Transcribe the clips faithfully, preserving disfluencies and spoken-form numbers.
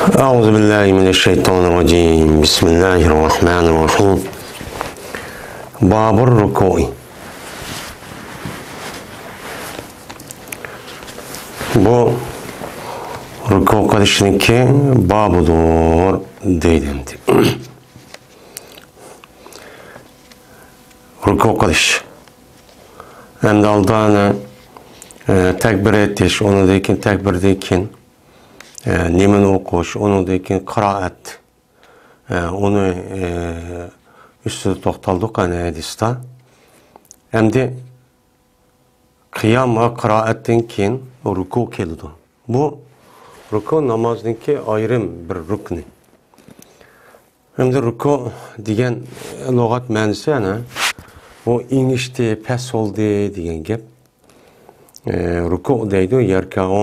أعوذ بالله من الشيطان الرجيم. بسم الله الرحمن الرحيم. باب الركوع. بۇ رۇكۇ قىلىشنىڭكى بابىدۇر دەيدۇ ئەمدى. رۇكۇ قىلىش. ئەمدى ئالدى ئانا، ئە، تەكبىر ئېيتىش، ئۇنىڭدىن كېيىن تەكبىردىن كېيىن، ئە، نېمىنى ئوقۇش، ئۇنىڭدىن كېيىن قىرائەت. ئە، ئۇنى، ئە، ئۈستىدە توختالدۇق ئەنە ھەدىستە. ئەمدى قىيام ۋە قىرائەتتىن كېيىن رۇكۇ كېلىدۇ. بۇ رۇكۇ نامازنىڭكى ئايرىم بىر رۇكنى. ئەمدى رۇكۇ دېگەن لۇغەت مەنىسى ئەنە، بۇ ئېڭىشتى، پەس بولدى دېگەن گەپ. ئە، رۇكۇ دەيدۇ، يەركەئۇ،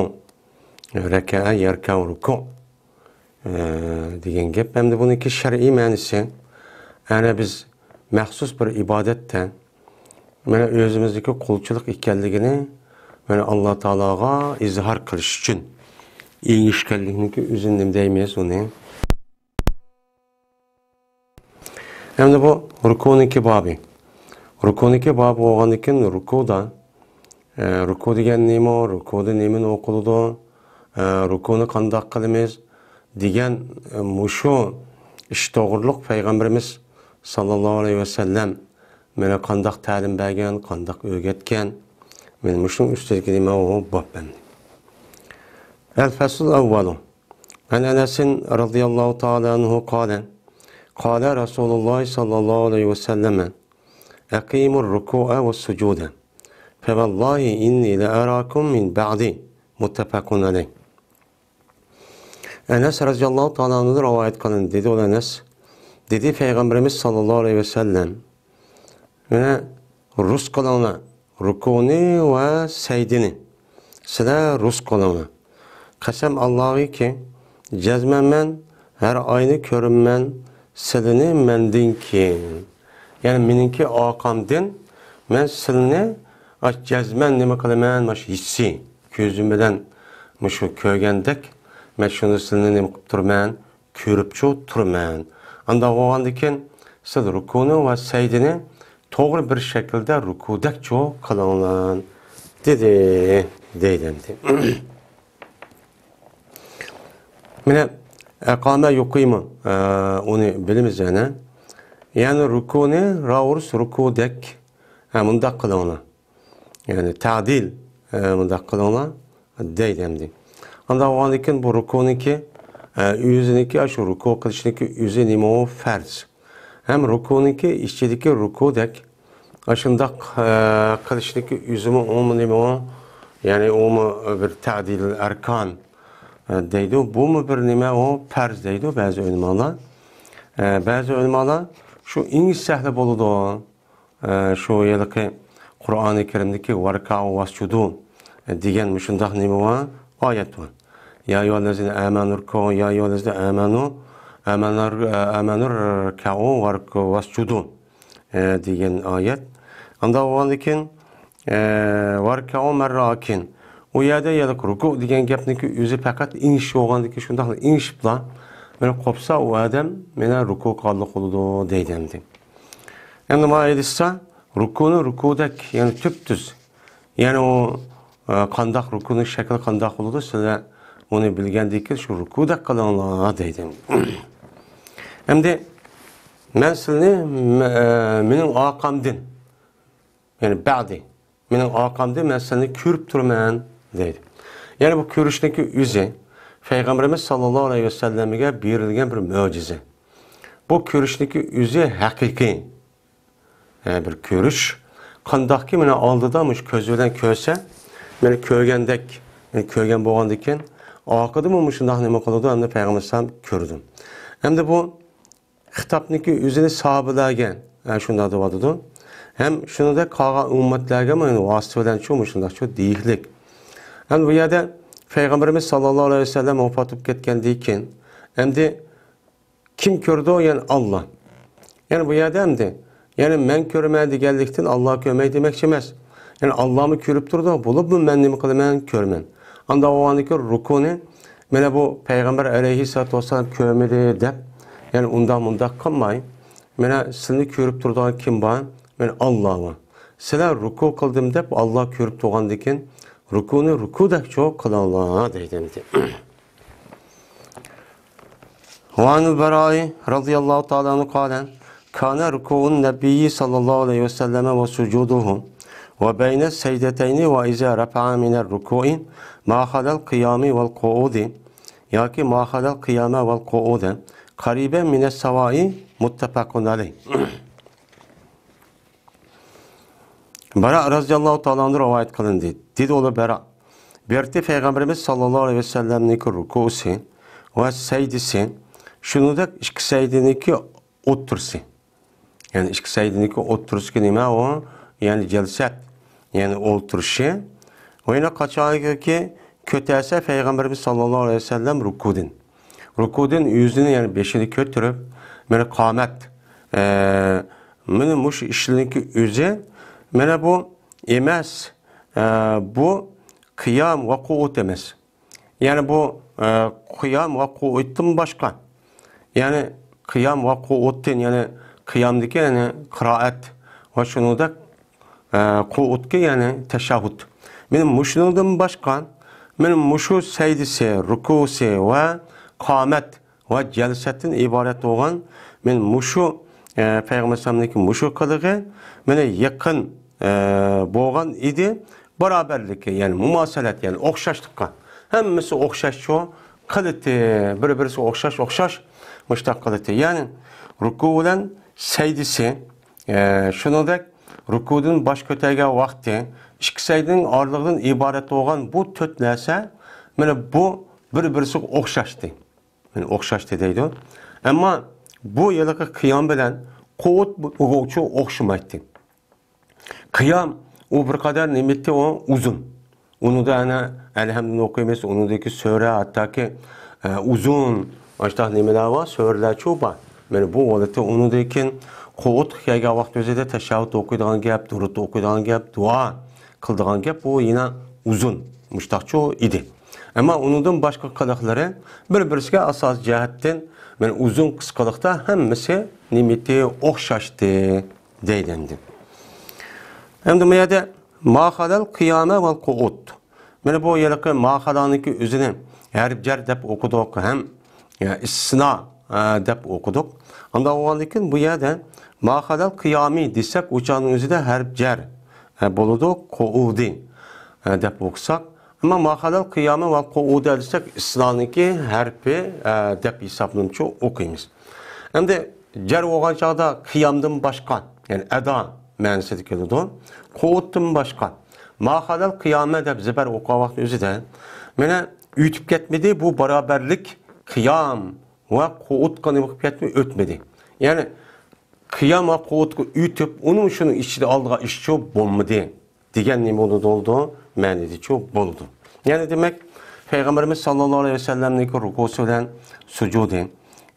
رەكەئە، يەركەئۇ، رۇكۇ، ئە، دېگەن گەپ. ئەمدى بۇنىڭكى شەرئىي مەنىسى، ئەنە بىز مەخسۇس بىر ئىبادەتتە، مانا ئۆزىمىزدىكى قۇلچىلىق ئىكەنلىكىنى، مانا ئاللا تائالاغا ئىزھار قىلىش ئۈچۈن ئېڭىشكەنلىكنىڭكى ئۆزىنى نېمە دەيمىز ئۇنى؟ ئەمدى بۇ رۇكۇنىڭكى بابى. رۇكۇنىڭكى بابى بولغاندىن كېيىن رۇكۇدا، ئە، رۇكۇ دېگەن نېمە؟ رۇكۇدا نېمىنى ئوقۇلىدۇ؟ ئە، رۇكۇنى قانداق قىلىمىز؟ دېگەن، ئە، مۇشۇ ئىش توغرۇلۇق پەيغەمبىرىمىز ساللاللاھۇ ئەلەيھى ۋەسەللەم مانا قانداق تەلىم بەرگەن، قانداق ئۆگەتكەن؟ مانا مۇشۇنىڭ ئۈستىدىكى نېمە ئۇ باب ئەمدى. الفصل الأول. عن أنس رضي الله تعالى عنه قال، قال رسول الله صلى الله عليه وسلم، أقيموا الركوع والسجود، فوالله إني لأراكم من بعدي. متفق عليه. ئەنەس رەزىياللاھۇ تائالا ئەنھۇدىن رىۋايەت قىلىندى، دېدى ئۇ ئەنەس، دېدى پەيغەمبىرىمىز ساللاللاھۇ ئەلەيھى ۋەسەللەم، مانا رۇس قىلىڭلار، رۇكۇنى ۋە سەجدىنى سىلەر رۇس قىلىڭلار. قەسەم ئاللاغىكى، جەزمەن مەن ھەر ئاينى كۆرىمەن سىلىنى مەندىن كېيىن. يەنى مېنىڭكى ئارقامدىن مەن سىلىنى ئاش جەزمەن نېمە قىلىمەن، ماش ھېسسىي كۆزۈم بىلەن مۇشۇ كۆرگەندەك، مەن شۇنى سىلىنى نېمە قىلىپ تۇرىمەن، كۆرۈپچۇ تۇرىمەن. ئانداق بولغاندىكىن سىز رۇكۇنى ۋە سەجدىنى توغرا بىر شەكىلدە رۇكۇدەكچۇ قىلىڭلار، دېدى، دەيدۇ ئەمدى. مانا، ئەقامە يۇقىمۇ، ئە، ئۇنى بىلىمىز يەنە. يەنى رۇكۇنى راۋۇرۇس رۇكۇدەك، ھە، مۇنداق قىلىڭلار. يەنى تەدىل، ئە، مۇنداق قىلىڭلار، دەيدۇ ئەمدى. ئانداق بولغاندىكىن بۇ رۇكۇنىڭكى، ئە، ئۆزىنىڭكى، ئاشۇ رۇكۇ قىلىشنىڭكى ئۆزى نېمە ئۇ؟ پەرز. ھەم رۇكۇنىڭكى ئىچىدىكى رۇكۇدەك ئاشۇنداق، ئە، قىلىشنىڭكى ئۆزىمۇ ئۇمۇ نېمە ئۇ؟ يەنى ئۇمۇ بىر تەدىل ئەركان، ئە، دەيدۇ. بۇمۇ بىر نېمە ئۇ؟ پەرز دەيدۇ بەزى ئۆلىمالار. ئە، بەزى ئۆلىمالار شۇ ئېڭىش سەھلە بولىدۇ. ئە، شۇ ھېلىقى قۇرئانى كەرىمدىكى ۋاركائۇ ۋاسجۇدۇ دېگەن مۇشۇنداق نېمە بار؟ ئايەت بار. يا أيها الذين آمنوا اركعوا، يا أيها الذين آمنوا، آمنوا، ئە، آمنوا اركعوا واركعوا واسجدوا، ئە، دېگەن ئايەت. ئانداق بولغاندىن كېيىن، ئە، واركعوا مع الراكعين. ئۇ يەردە ھېلىقى رۇكۇ دېگەن گەپنىڭكى ئۆزى پەقەت ئېڭىشىش بولغاندىن كېيىن شۇنداقلا ئېڭىشىپلا، مانا قوپسا ئۇ ئادەم مانا رۇكۇ قىلغانلىق بولىدۇ دەيدۇ ئەمدى. ئەمدى مانا ئېيتسا، رۇكۇنى رۇكۇدەك، يەنى تۈپتۈز. يەنى ئۇ، ئە، قانداق رۇكۇنىڭ شەكلى قانداق بولىدۇ، سىلەر ئۇنى بىلگەندىن كېيىن شۇ رۇكۇدەك قىلىڭلار دەيدۇ. ئەمدى مەن سىلىنى، مە-، ئە، مېنىڭ ئارقامدىن، يەنى بەدى، مېنىڭ ئارقامدىن مەن سىلىنى كۆرۈپ تۇرىمەن دەيدۇ. يەنى بۇ كۆرۈشنىڭكى ئۆزى پەيغەمبىرىمىز ساللاللاھۇ ئەلەيھى ۋەسەللەمگە بېرىلگەن بىر مۆجىزە. بۇ كۆرۈشنىڭكى ئۆزى ھەقىقىي. ھە، بىر كۆرۈش. قانداقكى مانا ئالدىدا مۇشۇ كۆز بىلەن كۆرسە، مانا كۆرگەندەك، مانا كۆرگەن بولغاندىكىن، ئارقىدىمۇ مۇشۇنداق نېمە قىلىدۇ، ئەمدى پەيغەمبەر ئەلەيھىسسالام كۆردۈم. ئەمدى بۇ خىتابنىڭكى ئۆزىنى ساھابىلەرگە، ھە، شۇنداق دەۋاتىدۇ. ھەم شۇنىڭدەك قالغان ئۈممەتلەرگە مانا ۋاسىتە بىلەن شۇ مۇشۇنداق شۇ دېيىشلىك. ئەمدى بۇ يەردە پەيغەمبىرىمىز ساللاللاھۇ ئەلەيھى ۋەسەللەم ۋاپات بولۇپ كەتكەندىن كېيىن، ئەمدى كىم كۆرىدۇ؟ يەنى ئاللا. يەنى بۇ يەردە ئەمدى، يەنى مەن كۆرىمەن دېگەنلىكتىن ئاللا كۆرمەي دېمەكچى ئەمەس. يەنى ئاللامۇ كۆرۈپ تۇرىدۇ، بولۇپمۇ مەن نېمە قىلىمەن؟ كۆرىمەن. ئانداق بولغاندىكىن رۇكۇنى، مانا بۇ پەيغەمبەر ئەلەيھىسسالاتۇ ۋەسسالام كۆرمىدى دەپ، يەنى ئۇنداق مۇنداق قىلماي، مانا سىلىنى كۆرۈپ تۇرىدىغان كىم بار؟ مانا ئاللا بار. سىلەر رۇكۇ قىلدىم دەپ ئاللا كۆرۈپ تۇرغاندىكىن، رۇكۇنى رۇكۇدەكچۇ قىلىڭلار دەيدۇ ئەمدى. وعن البراء رضي الله تعالى عنه قال: كان ركوع النبي صلى الله عليه وسلم وسجوده وبين السجدتين وإذا رفع من الركوع ما خلا القيام والقعود ياكى ما خلا القيام والقعود قريبا من السواء متفق عليه. بەرا رەزىياللاھۇ تائالا ئەنھۇ رىۋايەت قىلىندى. دېدى ئۇلار بەرا. بىر پەيغەمبىرىمىز ساللاللاھۇ ئەلەيھى ۋەسەللەمنىڭكى رۇكۇسى ۋە سەجدىسى، شۇنىڭدەك ئىككى سەجدىنىڭكى ئوتتۇرىسى. يەنى ئىككى سەجدىنىڭكى ئوتتۇرىسىكى نېمە ئۇ؟ يەنى جەلسەت، يەنى ئولتۇرۇشى. ۋە يەنە قاچانكى كۆتەرسە پەيغەمبىرىمىز ساللاللاھۇ ئەلەيھى ۋەسەللەم رۇكۇدىن. رۇكۇدىن ئۆزىنى، يەنى بېشىنى كۆتۈرۈپ، مانا قامەت، ئە، مانا مۇشۇ ئىشلىرىنىڭكى ئۆزى، مانا بۇ ئەمەس، ئە، بۇ قىيام ۋە قۇئۇد ئەمەس. يەنى بۇ، ئە، قىيام ۋە قۇئۇدتىن باشقا. يەنى قىيام ۋە قۇئۇدتىن، يەنى قىيامدىكى، يەنى قىرائەت ۋە شۇنىڭدەك، ئە، قۇئۇدكى، يەنى تەشەھھۇد. مانا مۇشۇنىڭدىن باشقا، مانا مۇشۇ سەجدىسى، رۇكۇسى ۋە قامەت ۋە جەلسەتتىن ئىبارەت بولغان، مانا مۇشۇ، ئە، پەيغەمبەر ئەلەيھىسسالامنىڭكى مۇشۇ قىلىقى، مانا يېقىن، ئە، بولغان ئىدى. بارابەرلىككە، يەنى مۇماسىلەت، يەنى ئوخشاشلىققا. ھەممىسى ئوخشاشچۇ قىلىتى، بىر-بىرسىگە ئوخشاش، ئوخشاش مۇشتاق قىلىتى. يەنى رۇكۇ بىلەن سەجدىسى، ئە، شۇنىڭدەك رۇكۇدىن باش كۆتەرگەن ۋاقتى، ئىككى سەجدىنىڭ ئارىلىقىدىن ئىبارەت بولغان بۇ تۆت نەرسە، مانا بۇ بىر-بىرسىگە ئوخشاشتى. مانا ئوخشاشتى دەيدۇ. ئەمما بۇ ھېلىقى قىيام بىلەن قۇئۇد بۇ، بۇ ئوخشىمايتتى. قىيام، ئۇ بىر قەدەر نېمىتى ئۇ ئۇزۇن. ئۇنىڭدا ئەنە ئەلھەمدۇنى ئوقۇيمىز، ئۇنىڭدىكى سۈرە، ھەتتاكى، ئە، ئۇزۇن، ئاشۇنداق نېمىلەر بار، سۈرىلەرچۇ بار. مانا بۇ ھالەتتە ئۇنىڭدىن كېيىن قۇئۇدقا كەلگەن ۋاقىت ئۆزىدە تەشەھھۇد ئوقۇيدىغان گەپ، دۇرۇت ئوقۇيدىغان گەپ، دۇئا قىلىدىغان گەپ، بۇ يەنە ئۇزۇن، مۇشتاقچۇ ئىدى. ئەمما ئۇنىڭدىن باشقا قىلىقلىرى بىر-بىرسىگە ئاساسىي جەھەتتىن، مانا ئۇزۇن قىسقىلىقتا ھەممىسى نېمىتى ئوخشاشتى. دەيدۇ ئەمدى. ئەمدى بۇ يەردە ما خلا القيام والقعود. مانا بۇ ھېلىقى ما خلانىڭكى ئۆزىنى ھەرپ جەر دەپ ئوقۇدۇق ھەم، يا، ئىستىسنا، ئە، دەپ ئوقۇدۇق. ئانداق بولغاندىن كېيىن بۇ يەردە ما خلا القيام دېسەك، ئۇ چاغنىڭ ئۆزىدە ھەرپ جەر، ئە، بولىدۇ، قۇئۇدى، ئە، دەپ ئوقۇساق. ئەمما ما خلا القيام والقعود دېسەك، ئىستىسنانىڭكى ھەرپى، ئە، دەپ ھېسابلىنىپچۇ ئوقۇيمىز. ئەمدى جەر بولغان چاغدا قىيامدىن باشقا، يەنى ئەدا مەنىسىدە كېلىدۇ. قۇئۇدتىن باشقا. ما خلا القيام دەپ زەبەر ئوقۇغان ۋاقىت ئۆزىدە، مانا ئۆتۈپ كەتمىدى، بۇ بارابەرلىك قىيام ۋە قۇئۇدقا نېمە قىلىپ كەتمىدى، ئۆتمىدى. يەنى قىيام ۋە قۇئۇدقا ئۆتۈپ، ئۇنىڭ شۇنىڭ ئىچىدە ئالىدىغان ئىشچۇ بولمىدى. دېگەن نېمە بولىدۇ؟ مەنىدىچۇ بولىدۇ. يەنى دېمەك، پەيغەمبىرىمىز ساللاللاھۇ ئەلەيھى ۋەسەللەمنىڭكى رۇكۇسى بىلەن سۇجۇدى،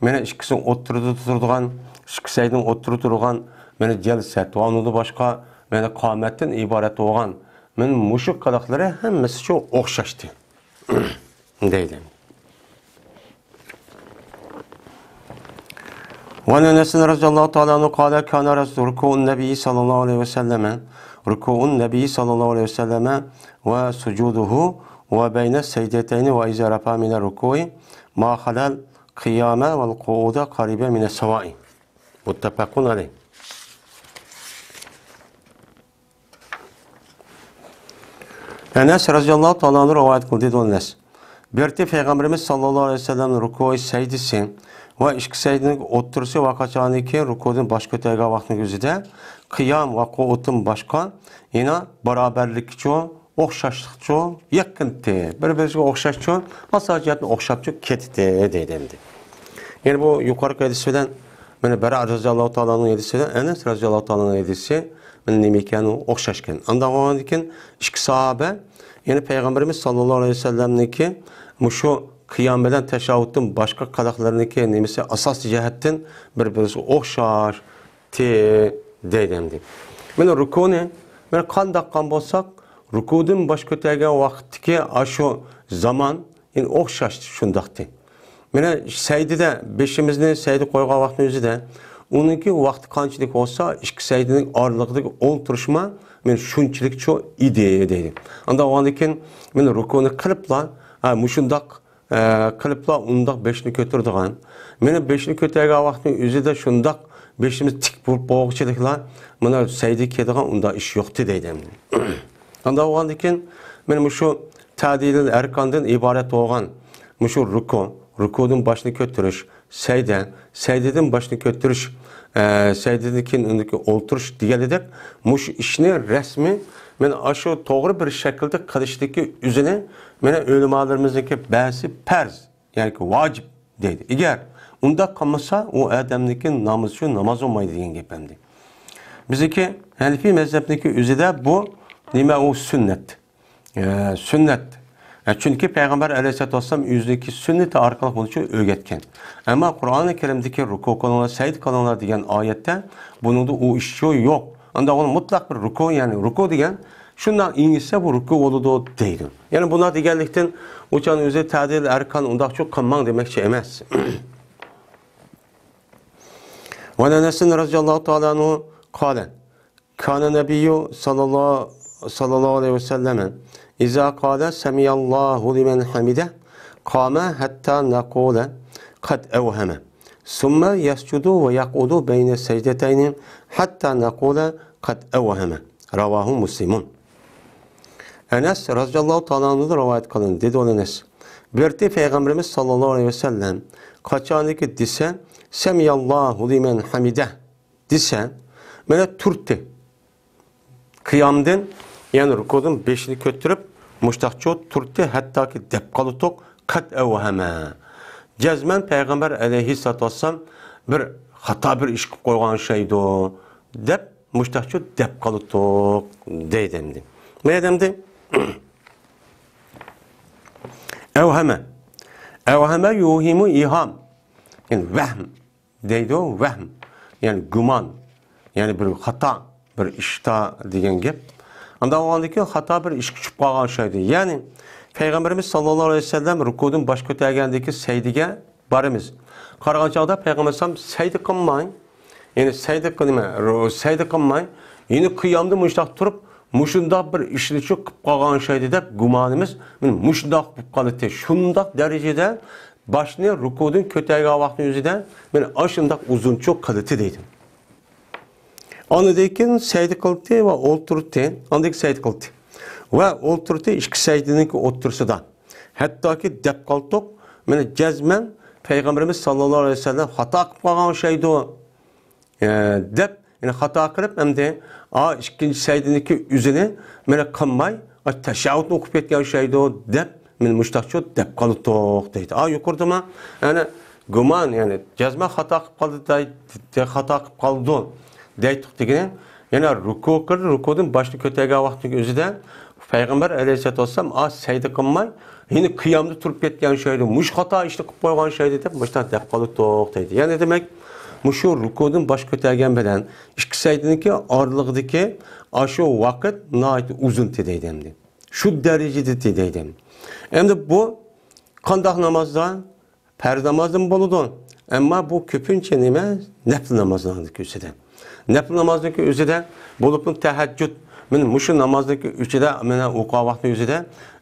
مانا ئىككىسىنىڭ ئوتتۇرىدا تۇرىدىغان، ئىككى سەجدىنىڭ ئوتتۇرىدا تۇرغان، مانا جەلسەت ۋە ئۇنىڭدىن باشقا، مانا قامەتتىن ئىبارەت بولغان، مانا مۇشۇ قىلىقلىرى ھەممىسىچۇ ئوخشاشتى. دەيدۇ. وعن أنس رضي الله تعالى عنه قال: كان ركوع النبي صلى الله عليه وسلم، ركوع النبي صلى الله عليه وسلم وسجوده وبين السجدتين وإذا رفع من الركوع ما خلا القيام والقعود قريبا من السواء. متفق عليه. ئەنەس رەزىياللاھۇ تائالا ئەنھۇ رىۋايەت قىلدى، دېدى ئەنەس. بىر قېتى پەيغەمبىرىمىز ساللاللاھۇ ئەلەيھى ۋەسەللەمنىڭ رۇكۇئى، سەجدىسى ۋە ئىككى سەجدىنىڭ ئوتتۇرىسى ۋە قاچانكى رۇكۇدىن باش كۆتەرگەن ۋاقتىنىڭ ئۆزىدە قىيام ۋە قۇئۇدتىن باشقا يەنە بارابەرلىكچۇ، ئوخشاشلىقچۇ، يېقىنتى، بىر-بىرىگە ئوخشاشچۇ، ئاساسىي جەھەتتىن ئوخشاپچۇ كەتتى، دەيدۇ ئەمدى. يەنى بۇ يۇقىرىقى ھەدىس بىلەن، مانا، بەرا رەزىياللاھۇ تائالا ئەنھۇ ھەدىسى بىلەن ئەنەس رەزىياللاھۇ تائالا ئەنھۇ ھەدىسى، مانا، نېمە ئىكەن، ئۇ ئوخشاش ئىكەن. ئانداق بولغاندىن كېيىن ئىككى ساھابە، يەنى پەيغەمبىرىمىز ساللاللاھۇ ئەلەيھى ۋەسەللەمنىڭكى مۇشۇ قىيام بىلەن تەشەھھۇدتىن باشقا قىلىقلىرىنىڭكى نېمىسى ئاساسىي جەھەتتىن بىر-بىرىگە ئوخشاش، تى دەيدۇ ئەمدى. مانا رۇكۇنى، مانا قانداق قىلغان بولساق، رۇكۇدىن باش كۆتەرگەن ۋاقىتتىكى ئاشۇ زامان، يەنى ئوخشاش شۇنداقتى. مانا سەجدىدە بېشىمىزنى سەجدە قويغان ۋاقىتنىڭ ئۆزىدە، ئۇنىڭكى ۋاقتى قانچىلىك بولسا، ئىككى سەجدىنىڭ ئارىلىقىدىكى ئولتۇرۇشما مانا شۇنچىلىكچۇ ئىدى دەيدۇ. ئانداق بولغاندىن كېيىن مانا رۇكۇنى قىلىپلا، ھە، مۇشۇنداق، ئە، قىلىپلا ئۇنداق بېشىنى كۆتۈرىدىغان. مانا بېشىنى كۆتۈرگەن ۋاقىتنىڭ ئۆزىدە شۇنداق بېشىمىز تىك بولۇپ بولغۇچىلىكلا مانا سەجدىگە كېلىدىغان ئۇنداق ئىش يوقتى دەيدۇ. ئانداق بولغاندىن كېيىن مانا مۇشۇ تەدىلىل ئەركاندىن ئىبارەت بولغان مۇشۇ رۇكۇ، رۇكۇدىن باشنى كۆتۈرۈش، سەجدە، سەجدىدىن باشنى كۆتۈرۈش، ئە، سەجدىدىن كېيىن ئۇندىكى ئولتۇرۇش دېگەنلىدەك، مۇشۇ ئىشنى رەسمىي، مانا ئاشۇ توغرا بىر شەكىلدە قىلىشتىكى ئۆزىنى، مانا ئۆلىمالىرىمىزنىڭكى بەزىسى پەرز، يەنى ۋاجىپ دەيدۇ. ئەگەر ئۇنداق قىلمىسا، ئۇ ئادەمنىڭكى نامىزى شۇ ناماز بولمايدۇ دېگەن گەپ ئەمدى. بىزنىڭكى ھەنىفىي مەزھەپنىڭكى ئۆزىدە بۇ نېمە، ئۇ سۈننەت. ئە، سۈننەت. ئە، چۈنكى پەيغەمبەر ئەلەيھىسسالاتۇ ۋەسسالام ئۆزىنىڭكى سۈننىتى ئارقىلىق بۇنى شۇ ئۆگەتكەن. ئەمما قۇرئانى كەرىمدىكى رۇكۇ قىلىڭلار، سەجدە قىلىڭلار دېگەن ئايەتتە بۇنىڭدا ئۇ ئىش شۇ يوق. ئانداق بولۇپ مۇتلەق بىر رۇكۇ، يەنى رۇكۇ دېگەن شۇنداق ئېڭىشسە بۇ رۇكۇ بولىدۇ دەيدۇ. يەنى بۇنداق دېگەنلىكتىن ئۇ چاغنىڭ ئۆزى تەدىل ئەركان ئۇنداقچۇ قىلماڭ دېمەكچى ئەمەس. وعن أنس رضي الله تعالى عنه قال: كان النبي صلى الله، صلى الله عليه وسلم إذا قال سمع الله لمن حمده قام حتى نقول قد أوهم، ثم يسجد ويقعد بين السجدتين حتى نقول قد أوهم. رواه مسلم. ئەنەس رەزىياللاھۇ تائالا ئەنھۇدىن رىۋايەت قىلىندى، دېدى ئۇ ئەنەس. بىر رېتى پەيغەمبىرىمىز ساللاللاھۇ ئەلەيھى ۋەسەللەم قاچانكى دېسە، سەمىياللاھۇ لىمەن ھەمىدەھ دېسە، مانا تۇردى. قىيامدىن، يەنى رۇكۇدىن بېشىنى كۆتۈرۈپ، مۇشتاقچۇ تۇردى، ھەتتاكى دەپ قالدۇق، قەد ئەۋھەمە. جەزمەن پەيغەمبەر ئەلەيھىسسالاتۇ ۋەسسالام بىر خاتا بىر ئىش قىلىپ قويغان ئوخشايدۇ، دەپ مۇشتاقچۇ دەپ قالدۇق دەيدۇ ئەمدى. نېمە دەيدۇ ئەمدى؟ ئەۋھەمە. ئەۋھەمە يۇھىمۇ ئىھام. يەنى ۋەھم. دەيدۇ، ۋەھم، يەنى گۇمان، يەنى بىر خاتا، بىر ئىشتا دېگەن گەپ. ئانداق بولغاندىن كېيىن خاتا بىر ئىشقا چۈشۈپ قالغان ئوخشايدۇ. يەنى پەيغەمبىرىمىز ساللاللاھۇ ئەلەيھى ۋەسەللەم رۇكۇدىن باش كۆتەرگەندىكى سەجدىگە بارىمىز. قارىغان چاغدا پەيغەمبەر ئەلەيھىسسالام سەجدە قىلماي، يەنى سەجدە قىل-، نېمە، رۇ-، سەجدە قىلماي، يەنى قىيامدا مۇشتاق تۇرۇپ، مۇشۇنداق بىر ئىشنى شۇ قىلىپ قالغان ئوخشايدۇ دەپ گۇمانىمىز مانا مۇشۇنداق بولۇپ قالدى. شۇنداق دەرىجىدە باشنى رۇكۇدىن كۆتەرگەن ۋاقتىنىڭ ئۆزىدە مانا ئاشۇنداق ئۇزۇنچۇ قىلىتى دەيدۇ. ئاندىن كېيىن سەجدە قىلتى ۋە ئولتۇرتى، ئاندىن كېيىن سەجدە قىلتى ۋە ئولتۇرتى ئىككى سەجدىنىڭكى ئوتتۇرىسىدا. ھەتتاكى دەپ قالدۇق، مانا جەزمەن پەيغەمبىرىمىز ساللاللاھۇ ئەلەيھى ۋەسەللەم خاتا قىلىپ قالغان ئوخشايدۇ. ئە، دەپ، يەنى خاتا قىلىپ، ئەمدى، ئا، ئىككىنچى سەجدىنىڭكى ئۆزىنى مانا قىلماي، ئا، تەشەھھۇدنى ئوقۇپ كەتكەن ئوخشايدۇ، دەپ، مانا مۇشتاقچۇ دەپ قالدۇق، دەيدۇ. ئا، يۇقىرىدىمۇ، يەنى گۇمان، يەنى جەزمەن خاتا قىلىپ قالدى، دەي-، دە-، خاتا قىلىپ قالدى، دەيتتۇق دېگىنى، يەنە رۇكۇ قىل، رۇكۇدىن باشنى كۆتەرگەن ۋاقتىنىڭ ئۆزىدە پەيغەمبەر ئەلەيھىسسالاتۇ ۋەسسالام، ئا، سەجدە قىلماي، يەنى قىيامدا تۇرۇپ كەتكەن ئوخشايدۇ، مۇشۇ خاتا ئىشنى قىلىپ قويغان ئوخشايدۇ دەپ مۇشۇنداق دەپ قالدۇق دەيدۇ. يەنى دېمەك، مۇشۇ رۇكۇدىن باش كۆتەرگەن بىلەن ئىككى سەجدىنىڭكى ئارىلىقىدىكى ئاشۇ ۋاقىت ناھايىتى ئۇزۇن دەيدۇ ئەمدى. شۇ دەرىجىدە دەيدۇ. ئەمدى بۇ قانداق نامازدا؟ پەرز نامازدىمۇ بولىدۇ. ئەمما بۇ كۆپىنچە نېمە؟ نەپلى نامازنىڭكى ئۆزىدە. نەپلى نامازنىڭكى ئۆزىدە بولۇپمۇ تەھەججۇد. مانا مۇشۇ نامازنىڭكى ئىچىدە مانا ئوقۇغان ۋاقتى ئۆزىدە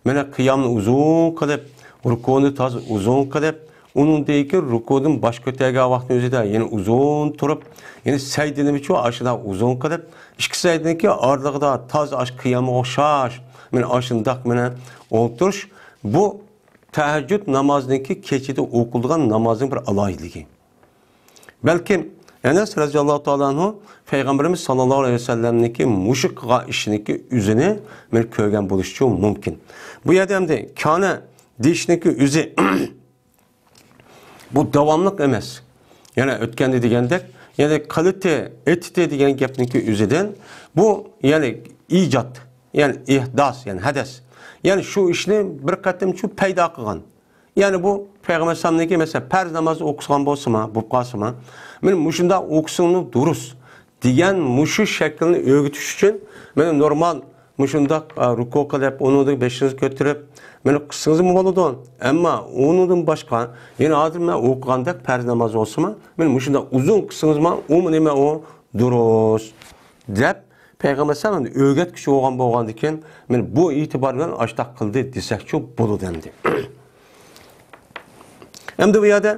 مانا قىيامنى ئۇزۇن قىلىپ، رۇكۇنى تازا ئۇزۇن قىلىپ، ئۇنىڭدىن كېيىن رۇكۇدىن باش كۆتەرگەن ۋاقتى ئۆزىدە يەنە ئۇزۇن تۇرۇپ، يەنە سەجدىنىمۇ شۇ ئاشۇنداق ئۇزۇن قىلىپ، ئىككى سەجدىنىڭكى ئارىلىقىدا تازا ئاشۇ قىيامغا ئوخشاش مانا ئاشۇنداق مانا ئولتۇرۇش. بۇ تەھەججۇد نامازنىڭكى كېچىدە ئوقۇلىدىغان نامازنىڭ بىر ئالاھىدىلىكى. بەلكىم ئەنەس رەزىياللاھۇ تائالا ئەنھۇ پەيغەمبىرىمىز ساللاللاھۇ ئەلەيھى ۋەسەللەمنىڭكى مۇشۇ قىلغان ئىشىنىڭكى ئۆزىنى مانا كۆرگەن بولۇشىچۇ مۇمكىن. بۇ يەردە ئەمدى كانە دېيىشنىڭكى ئۆزى بۇ داۋاملىق ئەمەس. يەنە ئۆتكەندە دېگەندەك، يەنى قىلىتى، ئېتىتى دېگەن گەپنىڭكى ئۆزىدىن بۇ، يەنى ئىجاد، يەنى ئىھداس، يەنى ھەدەس. يەنى شۇ ئىشنى بىر قېتىمچۇ پەيدا قىلغان. يەنى بۇ پەيغەمبەر ئەلەيھىسسالامنىڭكى، مەسىلەن، پەرز نامازى ئوقۇسىغان بولسىمۇ، بولۇپ قالسىمۇ، مانا مۇشۇنداق ئوقۇسىڭىز دۇرۇس دېگەن مۇشۇ شەكىلنى ئۆگىتىش ئۈچۈن مانا نورمال مۇشۇنداق، ئا، رۇكۇ قىلىپ، ئۇنىڭدىن بېشىڭىزنى كۆتۈرۈپ، مېنى قىلسىڭىزمۇ بولىدۇ. ئەمما ئۇنىڭدىن باشقا، يەنە ھازىر مەن ئوقۇغاندەك پەرز ناماز بولسىمۇ، مېنى مۇشۇنداق ئۇزۇن قىلسىڭىزمۇ، ئۇمۇ نېمە ئۇ؟ دۇرۇس. دەپ، پەيغەمبەر ئەلەيھىسسالام ئۆگەتكۈچى بولغان بولغاندىكىن، مېنى بۇ ئېتىبار بىلەن ئاشتاق قىلدى دېسەكچۇ بولىدۇ ئەمدى. ئەمدى بۇ يەردە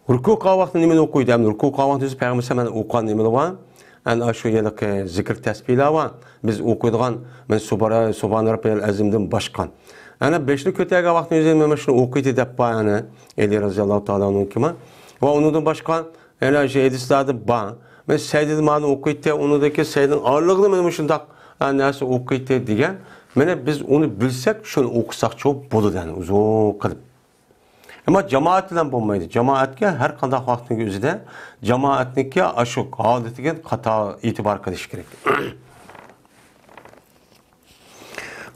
رۇكۇ قىلغان ۋاقتىدا نېمىنى ئوقۇيدۇ؟ ئەمدى رۇكۇ قىلغان ۋاقتىدا ئۆزى پەيغەمبەر ئەلەيھىسسالام ئوقۇغان نېمىلەر بار؟ ئەنە شۇ ھېلىقى زىكىر تەسبىھلەر بار. بىز ئوقۇيدىغان، مەن سۇبھارا-، سۇبھانە رەببىيەل ئەزىمدىن باشقا. ئەنە بېشىنى كۆتەرگەن ۋاقتىدا ئۆزى مانا شۇنى ئوقۇيدۇ دەپ بار، ئەنە ئەلى رەزىياللاھۇ تائالا ئەنھۇكىما. ۋە ئۇنىڭدىن باشقا، يەنە شۇ ھەدىسلەردە بار. مەن سەجدىدە مانا ئوقۇيتتى، ئۇنىڭدىن كېيىن سەجدىنىڭ ئارىلىقىدا مانا مۇشۇنداق، ئە، نەرسە ئوقۇيتتى دېگەن. مانا بىز ئۇنى بىلسەك، شۇنى ئوقۇساقچۇ بولىدۇ، يەنى ئۇزۇن قىلىپ. ئەمما جامائەت بىلەن بولمايدۇ. جامائەتكە ھەر قانداق ۋاقىتنىڭ ئۆزىدە جامائەتنىڭكى ئاشۇ ھالىتىگە قاتا ئېتىبار قىلىش كېرەك.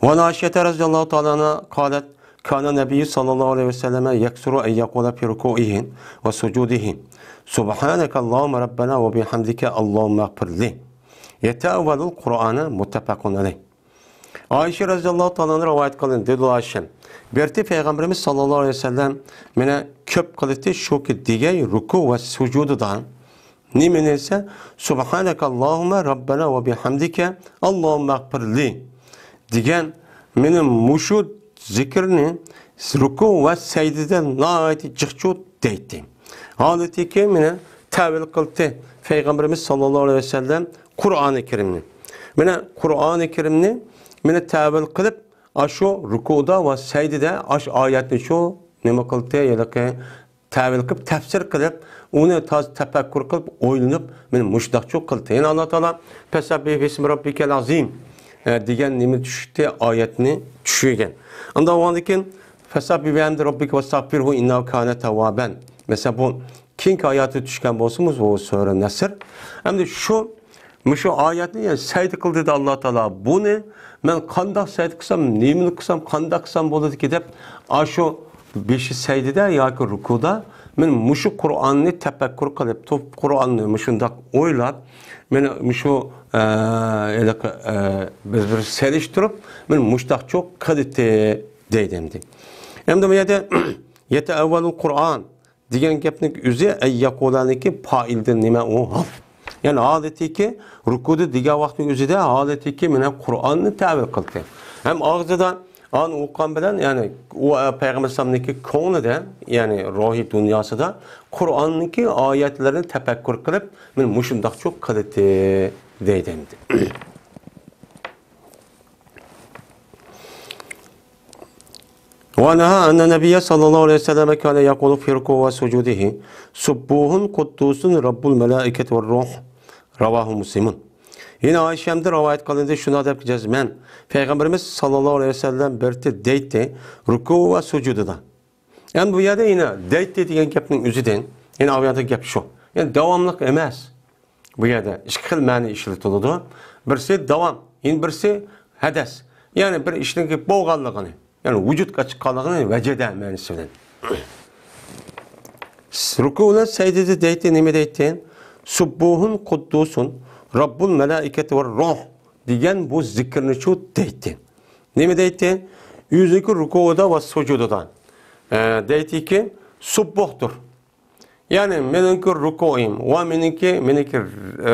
وعن عائشة رضي الله تعالى عنها قالت: كان النبي صلى الله عليه وسلم يكثر أن يقول في ركوعه وسجوده: سبحانك اللهم ربنا وبحمدك اللهم اغفر لي، يتأول القرآن. متفق عليه. ئائىشە رەزىياللاھۇ تائالا ئەنھا رىۋايەت قىلىندى، دېدى ئائىشە، بىرتى پەيغەمبىرىمىز ساللاللاھۇ ئەلەيھى ۋەسەللەم مېنى كۆپ قىلىتتى شۇكى دېگەي رۇكۇ ۋە سۇجۇدىدا نېمىنى دېسە، سۇبھانەكەللاھۇممە رەببەنا ۋە بىھەمدىكە ئاللاھۇممە ئەغفىرلى دېگەن مېنى مۇشۇ زىكىرنى رۇكۇ ۋە سەجدىدە ناھايىتى جىقچۇ دەيتتى. ھالىتىكى مېنى تەۋىل قىلتى پەيغەمبىرىمىز ساللاللاھۇ ئەلەيھى ۋەسەللەم قۇرئانى كەرىمنى. مېنى قۇرئانى كەرىمنى مېنى تەۋىل قىلىپ، ئاشۇ رۇكۇدا ۋە سەجدىدە ئاشۇ ئايەتنى شۇ نېمە قىلتى، ھېلىقى تەۋىل قىلىپ، تەپسىر قىلىپ، ئۇنى تازا تەپەككۇر قىلىپ، ئويلىنىپ، مېنى مۇشۇنداقچۇ قىلدى. يەنە ئاللا تائالا «فەسەببىھ بىسمى رەببىكەل ئەزىم» دېگەن نېمە چۈشتى، ئايەتنى چۈشۈرگەن. ئاندىن ئۇنىڭدىن كېيىن «فەسەببىھ بىھەمدى رەببىكە ۋەستەغفىرھۇ ئىننەھۇ كانە تەۋۋابەن». مەسىلەن، بۇ كېيىنكى ئايەتتە چۈشكەن بولسىمۇ، بۇ سۈرە نەسر. ئەمدى شۇ مۇشۇ ئايەتنى، يەنى سەجدە قىل دېدى ئاللا تائالا. بۇنى مەن قانداق سەجدە قىلسام، نېمىنى قىلسام، قانداق قىلسام بولىدىكى دەپ، ئاشۇ بېشى سەجدىدە ياكى رۇكۇدا مەن مۇشۇ قۇرئاننى تەپەككۇر قىلىپ، تۇ-، قۇرئاننى مۇشۇنداق ئويلاپ، مېنى مۇشۇ، ئە، ھېلىقى، ئە، بىر، بىر سېلىشتۇرۇپ، مەن مۇشتاقچۇ قىلىتى دەيدۇ ئەمدى. ئەمدى بۇ يەردە يەتەئەۋۋەلۇل قۇرئان دېگەن گەپنىڭ ئۆزى ئەن يەقۇلانىڭكى پائىلدىن نېمە ئۇ ھال. يەنى ھالىتىكى رۇكۇدا دېگەن ۋاقىتنىڭ ئۆزىدە ھالىتىكى مېنى قۇرئاننى تەۋىل قىلدى. ھەم ئاغزىدا ئانى ئوقۇغان بىلەن، يەنى ئۇ، ئە، پەيغەمبەر ئەلەيھىسسالامنىڭكى كۆڭلىدە، يەنى روھىي دۇنياسىدا قۇرئاننىڭكى ئايەتلىرىنى تەپەككۇر قىلىپ، مېنى مۇشۇنداقچۇ قىلىتى دەيدۇ ئەمدى. وعنها أن النبي صلى الله عليه وسلم كان يقول في ركوعه وسجوده: سبوح قدوس رب الملائكة والروح. رواه مسلم. يەنە ئائىشەمدىن رىۋايەت قىلىندى، شۇنداق دەپ جەزمەن پەيغەمبىرىمىز ساللاللاھۇ ئەلەيھى ۋەسەللەم بىرتى دەيتتى، رۇكۇ ۋە سۇجۇدىدا. يەنى بۇ يەردە يەنە دەيتتى دېگەن گەپنىڭ ئۆزىدىن، يەنە ئاۋۇ يەردە گەپ شۇ. يەنى داۋاملىق ئەمەس. بۇ يەردە ئىككى خىل مەنە ئىشلىتىلىدۇ. بىرسى داۋام، يەنە بىرسى ھەدەس. يەنى بىر ئىشنىڭ بولغانلىقىنى، يەنى ۋۇجۇدقا چىققانلىقىنى ۋەجەدە مەنىسى بىلەن. رۇكۇ بىلەن سەجدىدە دەيتتى، نېمە دەيتتى؟ سۇببۇھۇن قۇددۇسۇن رەببۇل مەلائىكەتى ۋە روھ دېگەن بۇ زىكىرنىچۇ دەيتتى. نېمە دەيتتى؟ ئۆزىنىڭكى رۇكۇدا ۋە سۇجۇدىدا. ئە، دەيتتىكى، سۇببۇھتۇر. يەنى مېنىڭكى رۇكۇئىم ۋە مېنىڭكى، مېنىڭكى، ئە،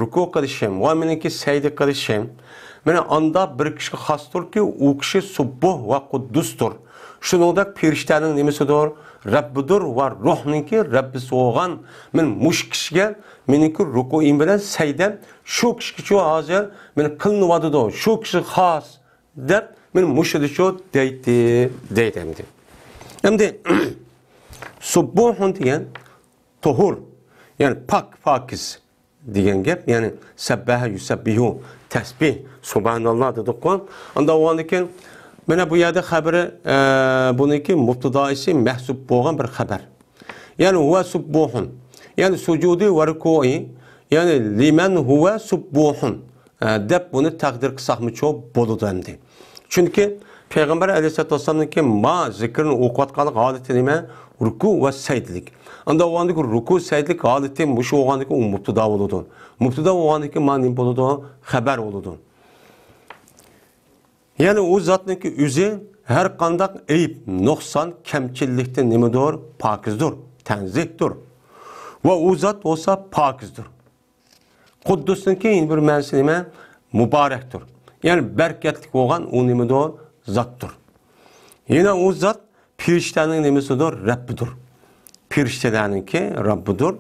رۇكۇ قىلىشىم ۋە مېنىڭكى سەجدە قىلىشىم، مانا ئاندا بىر كىشىگە خاستۇركى، ئۇ كىشى سۇببۇھ ۋە قۇددۇستۇر. شۇنىڭدەك پېرىشتەنىڭ نېمىسىدۇر؟ رەببىدۇر ۋە روھنىڭكى رەببىسى بولغان، مانا مۇشۇ كىشىگە مېنىڭكى رۇكۇئىم بىلەن سەجدەم شۇ كىشىگىچۇ ھازىر مانا قىلىنىۋاتىدۇ، شۇ كىشىگە خاس. دەپ، مانا مۇشۇدىچۇ دەيتتى، دەيدۇ ئەمدى. ئەمدى، سۇببۇھۇن دېگەن توھۇر، يەنى پاك، پاكىز دېگەن گەپ، يەنى سەببەھە يۇسەببىھۇ، تەسبىھ، سۇبھاناللا دېدۇققۇ. ئاندا بولغاندىكىن، مانا بۇ يەردە خەبىرى، ئە، بۇنىڭكى مۇبتىدائىسى مەھزۇپ بولغان بىر خەبەر. يەنى ھۇۋە سۇببۇھۇن. يەنى سۇجۇدى ۋە رۇكۇئى. يەنى لىمەن ھۇۋە سۇببۇھۇن، ئە، دەپ بۇنى تەقدىر قىلساقمۇچۇ بولىدۇ ئەمدى. چۈنكى پەيغەمبەر ئەلەيھىسسالاتۇ ۋەسسالامنىڭكى ما زىكرىنى ئوقۇۋاتقانلىق ھالىتى نېمە؟ رۇكۇ ۋە سەجدىلىك. ئاندا بولغاندىكى رۇكۇ سەجدىلىك ھالىتى مۇشۇ بولغاندىكى ئۇ مۇبتىدا بولىدۇ. مۇبتىدا بولغاندىكى ما نېمە بولىدۇ؟ خەبەر بولىدۇ. يەنى ئۇ زاتنىڭكى ئۆزى ھەر قانداق ئەيىب، نۇقسان، كەمچىللىكتىن نېمىدۇر؟ پاكىزدۇر، تەنزىھتۇر. ۋە ئۇ زات بولسا پاكىزدۇر. قۇددۇسنىڭكى يەنە بىر مەنىسى نېمە؟ مۇبارەكتۇر. يەنى بەرىكەتلىك بولغان ئۇ نېمىدۇر؟ زاتتۇر. يەنە ئۇ زات پېرىشتەنىڭ نېمىسىدۇر؟ رەببىدۇر. پېرىشتىلەرنىڭكى رەببىدۇر.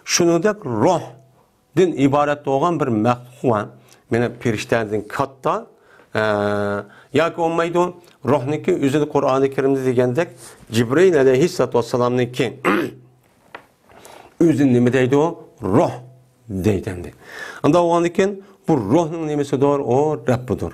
شۇنىڭدەك روھتىن ئىبارەت بولغان بىر مەخلۇق بار. مانا پېرىشتەدىن كاتتا. ئە، ياكى بولمايدۇ، روھنىڭكى ئۆزىنى قۇرئانى كەرىمدە دېگەندەك جىبرىئىل ئەلەيھىسسالاتۇ ۋەسسالامنىڭكى ئۆزىنى نېمە دەيدۇ؟ روھ دەيدۇ ئەمدى. ئۇنداق بولغاندىكىن بۇ روھنىڭ نېمىسىدۇر؟ ئۇ رەببىدۇر.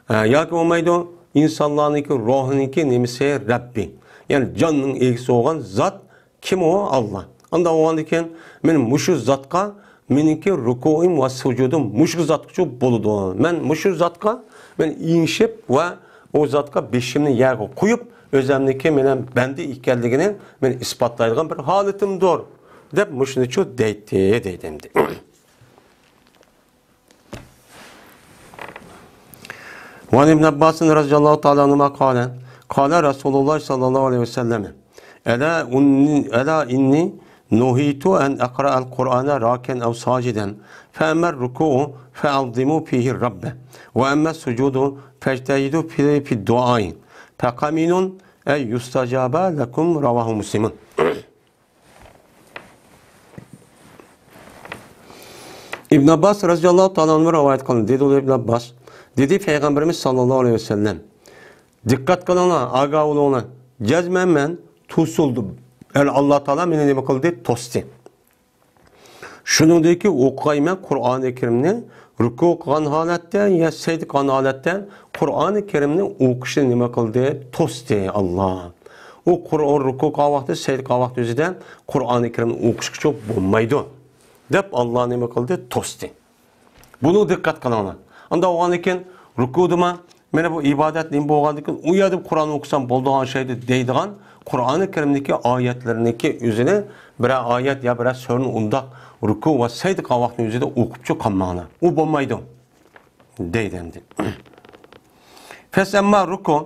ئە، ياكى بولمايدۇ، ئىنسانلارنىڭكى روھىنىڭكى نېمىسى؟ رەببى. يەنى جاننىڭ ئىگىسى بولغان زات كىم ئۇ؟ ئاللا. ئۇنداق بولغاندىكىن مەن مۇشۇ زاتقا مېنىڭكى رۇكۇئۇم ۋە سۇجۇدۇم مۇشۇ زاتقىچۇ بولىدۇ. مەن مۇشۇ زاتقا مەن ئېڭىشىپ ۋە ئۇ زاتقا بېشىمنى يەرگە قويۇپ، ئۆزەمنىڭكى مېنىڭ بەندە ئىكەنلىكىنى مەن ئىسپاتلايدىغان بىر ھالىتىمدۇر، دەپ مۇشۇنىچۇ دەيتتى، دەيدۇ ئەمدى. وعن ابن عباس رضي الله تعالى عنهما قال، قال رسول الله صلى الله عليه وسلم، ألا إني، ألا إني نهيت أن أقرأ القرآن راكعا أو ساجدا، فأما الركوع فعظموا فيه الرب، وأما السجود فاجتهدوا في، في الدعاء، فقمن أن يستجاب لكم، رواه مسلم. ئىبن ئابباس رەزىياللاھۇ تائالا ئەنھۇ رىۋايەت قىلدى. دېدى ئۇ ئىبن ئابباس، دېدى پەيغەمبىرىمىز ساللاللاھۇ ئەلەيھى ۋەسەللەم، دىققەت قىلىڭلار، ئاگاھ بولۇڭلار، جەزمەن مەن توسۇلدۇم. يەنى ئاللا تائالا مېنى نېمە قىلدى؟ توستى. شۇنىڭدىن كېيىن ئوقۇغايمەن قۇرئانى كەرىمنى رۇكۇ قىلغان ھالەتتە يا سەجدە قىلغان ھالەتتە قۇرئانى كەرىمنى ئوقۇشنى نېمە قىلدى؟ توستى ئاللا. ئۇ قۇر-، رۇكۇ قىلغان ۋاقتى، سەجدە قىلغان ۋاقتى ئۆزىدە قۇرئانى كەرىمنى ئوقۇشقىچە بولمايدۇ، دەپ ئاللا نېمە قىلدى؟ توستى. بۇنى دىققەت قىلىڭلار. ئانداق بولغاندىن كېيىن رۇكۇدىما، مانا بۇ ئىبادەت نېمە بولغاندىن كېيىن ئۇ يەردە قۇرئان ئوقۇسام بولىدىغان ئوخشايدۇ دەيدىغان قۇرئانى كەرىمدىكى ئايەتلىرىنىڭكى ئۆزىنى بىرەر ئايەت يا بىرەر سۈرىنى ئۇنداق رۇكۇ ۋە سەجدە قىلغان ۋاقىتنىڭ ئۆزىدە ئوقۇپچۇ قالماڭلار. ئۇ بولمايدۇ دەيدۇ ئەمدى. فەس ئەمما رۇكۇ،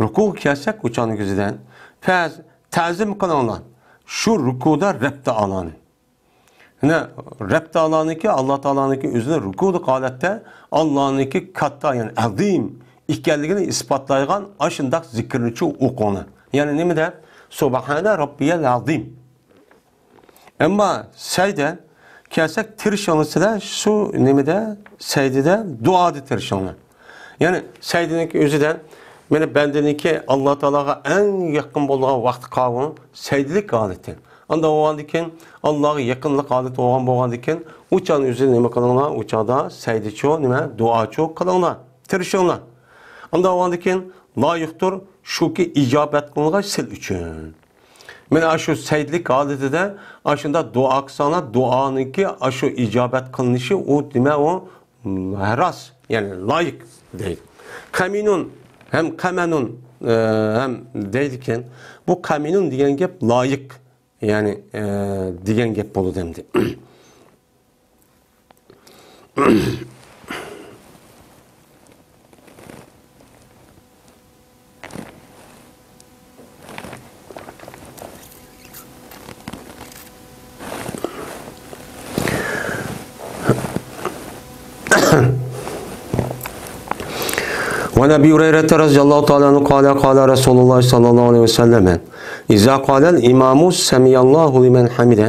رۇكۇغا كەلسەك ئۇ چاغنىڭ ئۆزىدە، فەس، تەزىم قىلىڭلار شۇ رۇكۇدا رەب تائالانى. يەنە رەب تائالانىڭكى، ئاللا تائالانىڭكى ئۆزىنى رۇكۇدىكى ھالەتتە ئاللانىڭكى كاتتا، يەنى ئەزىم ئىكەنلىكىنى ئىسپاتلايدىغان ئاشۇنداق زىكىرنىچۇ ئوقۇڭلار. يەنى نېمە دەپ؟ سۇبھانە رەببىيەل ئەزىم. ئەمما سەجدە كەلسەك، تىرىشىڭلار سىلەر شۇ نېمىدە، سەجدىدە، دۇئادا تىرىشىڭلار. يەنى سەجدىنىڭكى ئۆزىدە، مانا بەندىنىڭكى ئاللا تائالاغا ئەڭ يېقىن بولىدىغان ۋاقتى قاۋۇ سەجدىلىك ھالىتى. ئانداق بولغاندىن كېيىن، ئاللاغا يېقىنلىق ھالىتى بولغان، بولغاندىن كېيىن، ئۇ چاغنى ئۆزىدە نېمە قىلىڭلار؟ ئۇ چاغدا سەجدىچۇ، نېمە، دۇئاچۇ قىلىڭلار، تىرىشىڭلار. ئانداق بولغاندىن كېيىن، لايىقتۇر شۇكى ئىجابەت قىلىنغاي سىل ئۈچۈن. مانا ئاشۇ سەجدىلىك ھالىتىدە ئاشۇنداق دۇئا قىلساڭلار، دۇئانىڭكى ئاشۇ ئىجابەت قىلىنىشى ئۇ نېمە ئۇ؟ م، راست، يەنى لايىق دەيدۇ. قەمىنۇن ھەم قەمەنۇن، ئە، ھەم دەيدىكەن. بۇ قەمىنۇن دېگەن گەپ لايىق، يەنى، ئە، دېگەن گەپ بولىدۇ ئەمدى. وعن أبي هريرة رضي الله تعالى عنه قال، قال رسول الله صلى الله عليه وسلم، إذا قال الإمام سمع الله لمن حمده،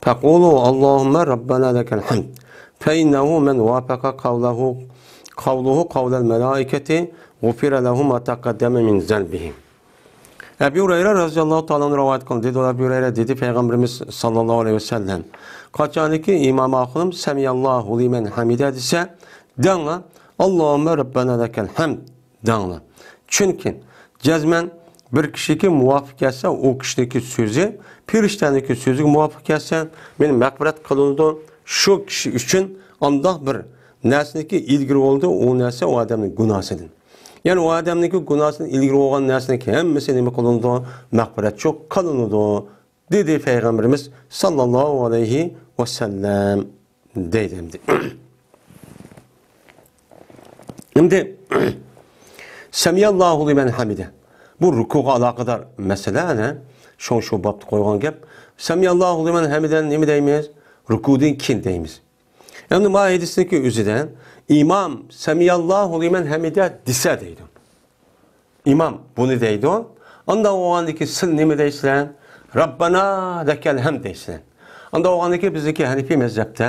فقولوا اللهم ربنا لك الحمد، فإنه من وافق قوله، قوله قول الملائكة غفر له ما تقدم من ذنبه. ئەبۇ ھۇرەيرە رەزىياللاھۇ تائالا ئەنھۇ رىۋايەت قىلدى. دېدى ئەبۇ ھۇرەيرە، دېدى پەيغەمبىرىمىز ساللاللاھۇ ئەلەيھى ۋەسەللەم، قاچانكى ئىمام ئاخۇنۇم سەمىئاللاھۇ لىمەن ھەمىدە دېسە، دەڭلار، ئاللاھۇممە رەببەنا لەكەل ھەمد دەڭلار. چۈنكى جەزمەن بىر كىشىگە مۇۋاپىق كەلسە، ئۇ كىشىنىڭكى سۆزى پېرىشتەنىڭكى سۆزىگە مۇۋاپىق كەلسە، مېنى مەغپىرەت قىلىنىدۇ. شۇ كىشى ئۈچۈن ئانداق بىر نەرسىنىڭكى ئىلگىرى بولىدۇ، ئۇ نەرسە ئۇ ئادەمنىڭ گۇناھسىدىن. يەنى ئۇ ئادەمنىڭكى گۇناھسىدىن ئىلگىرى بولغان نەرسىنىڭكى ھەممىسى نېمە قىلىنىدۇ؟ مەغپىرەتچۇ قىلىنىدۇ، دېدى پەيغەمبىرىمىز ساللاللاھۇ ئەلەيھى ۋەسەللەم، دەيدۇ ئەمدى. ئەمدى سەمىئاللاھۇ لىمەن ھەمىدە. بۇ رۇكۇغا ئالاقىدار مەسىلە، ئەنە، شۇڭا شۇ بابتا قويغان گەپ. سەمىئاللاھۇ لىمەن ھەمىدەنى نېمە دەيمىز؟ رۇكۇدىن كېيىن دەيمىز. ئەمدى ما ھەدىسنىڭكى ئۆزىدە ئىمام سەمىئاللاھۇ لىمەن ھەمىدە دېسە دەيدۇ. ئىمام بۇنى دەيدۇ. ئانداق بولغاندىكى سىل نېمە دەيسىلەر؟ رەببانا لەكەل ھەمد دەيسىلەر. ئانداق بولغاندىكى بىزدىكى ھەنىفىي مەزھەپتە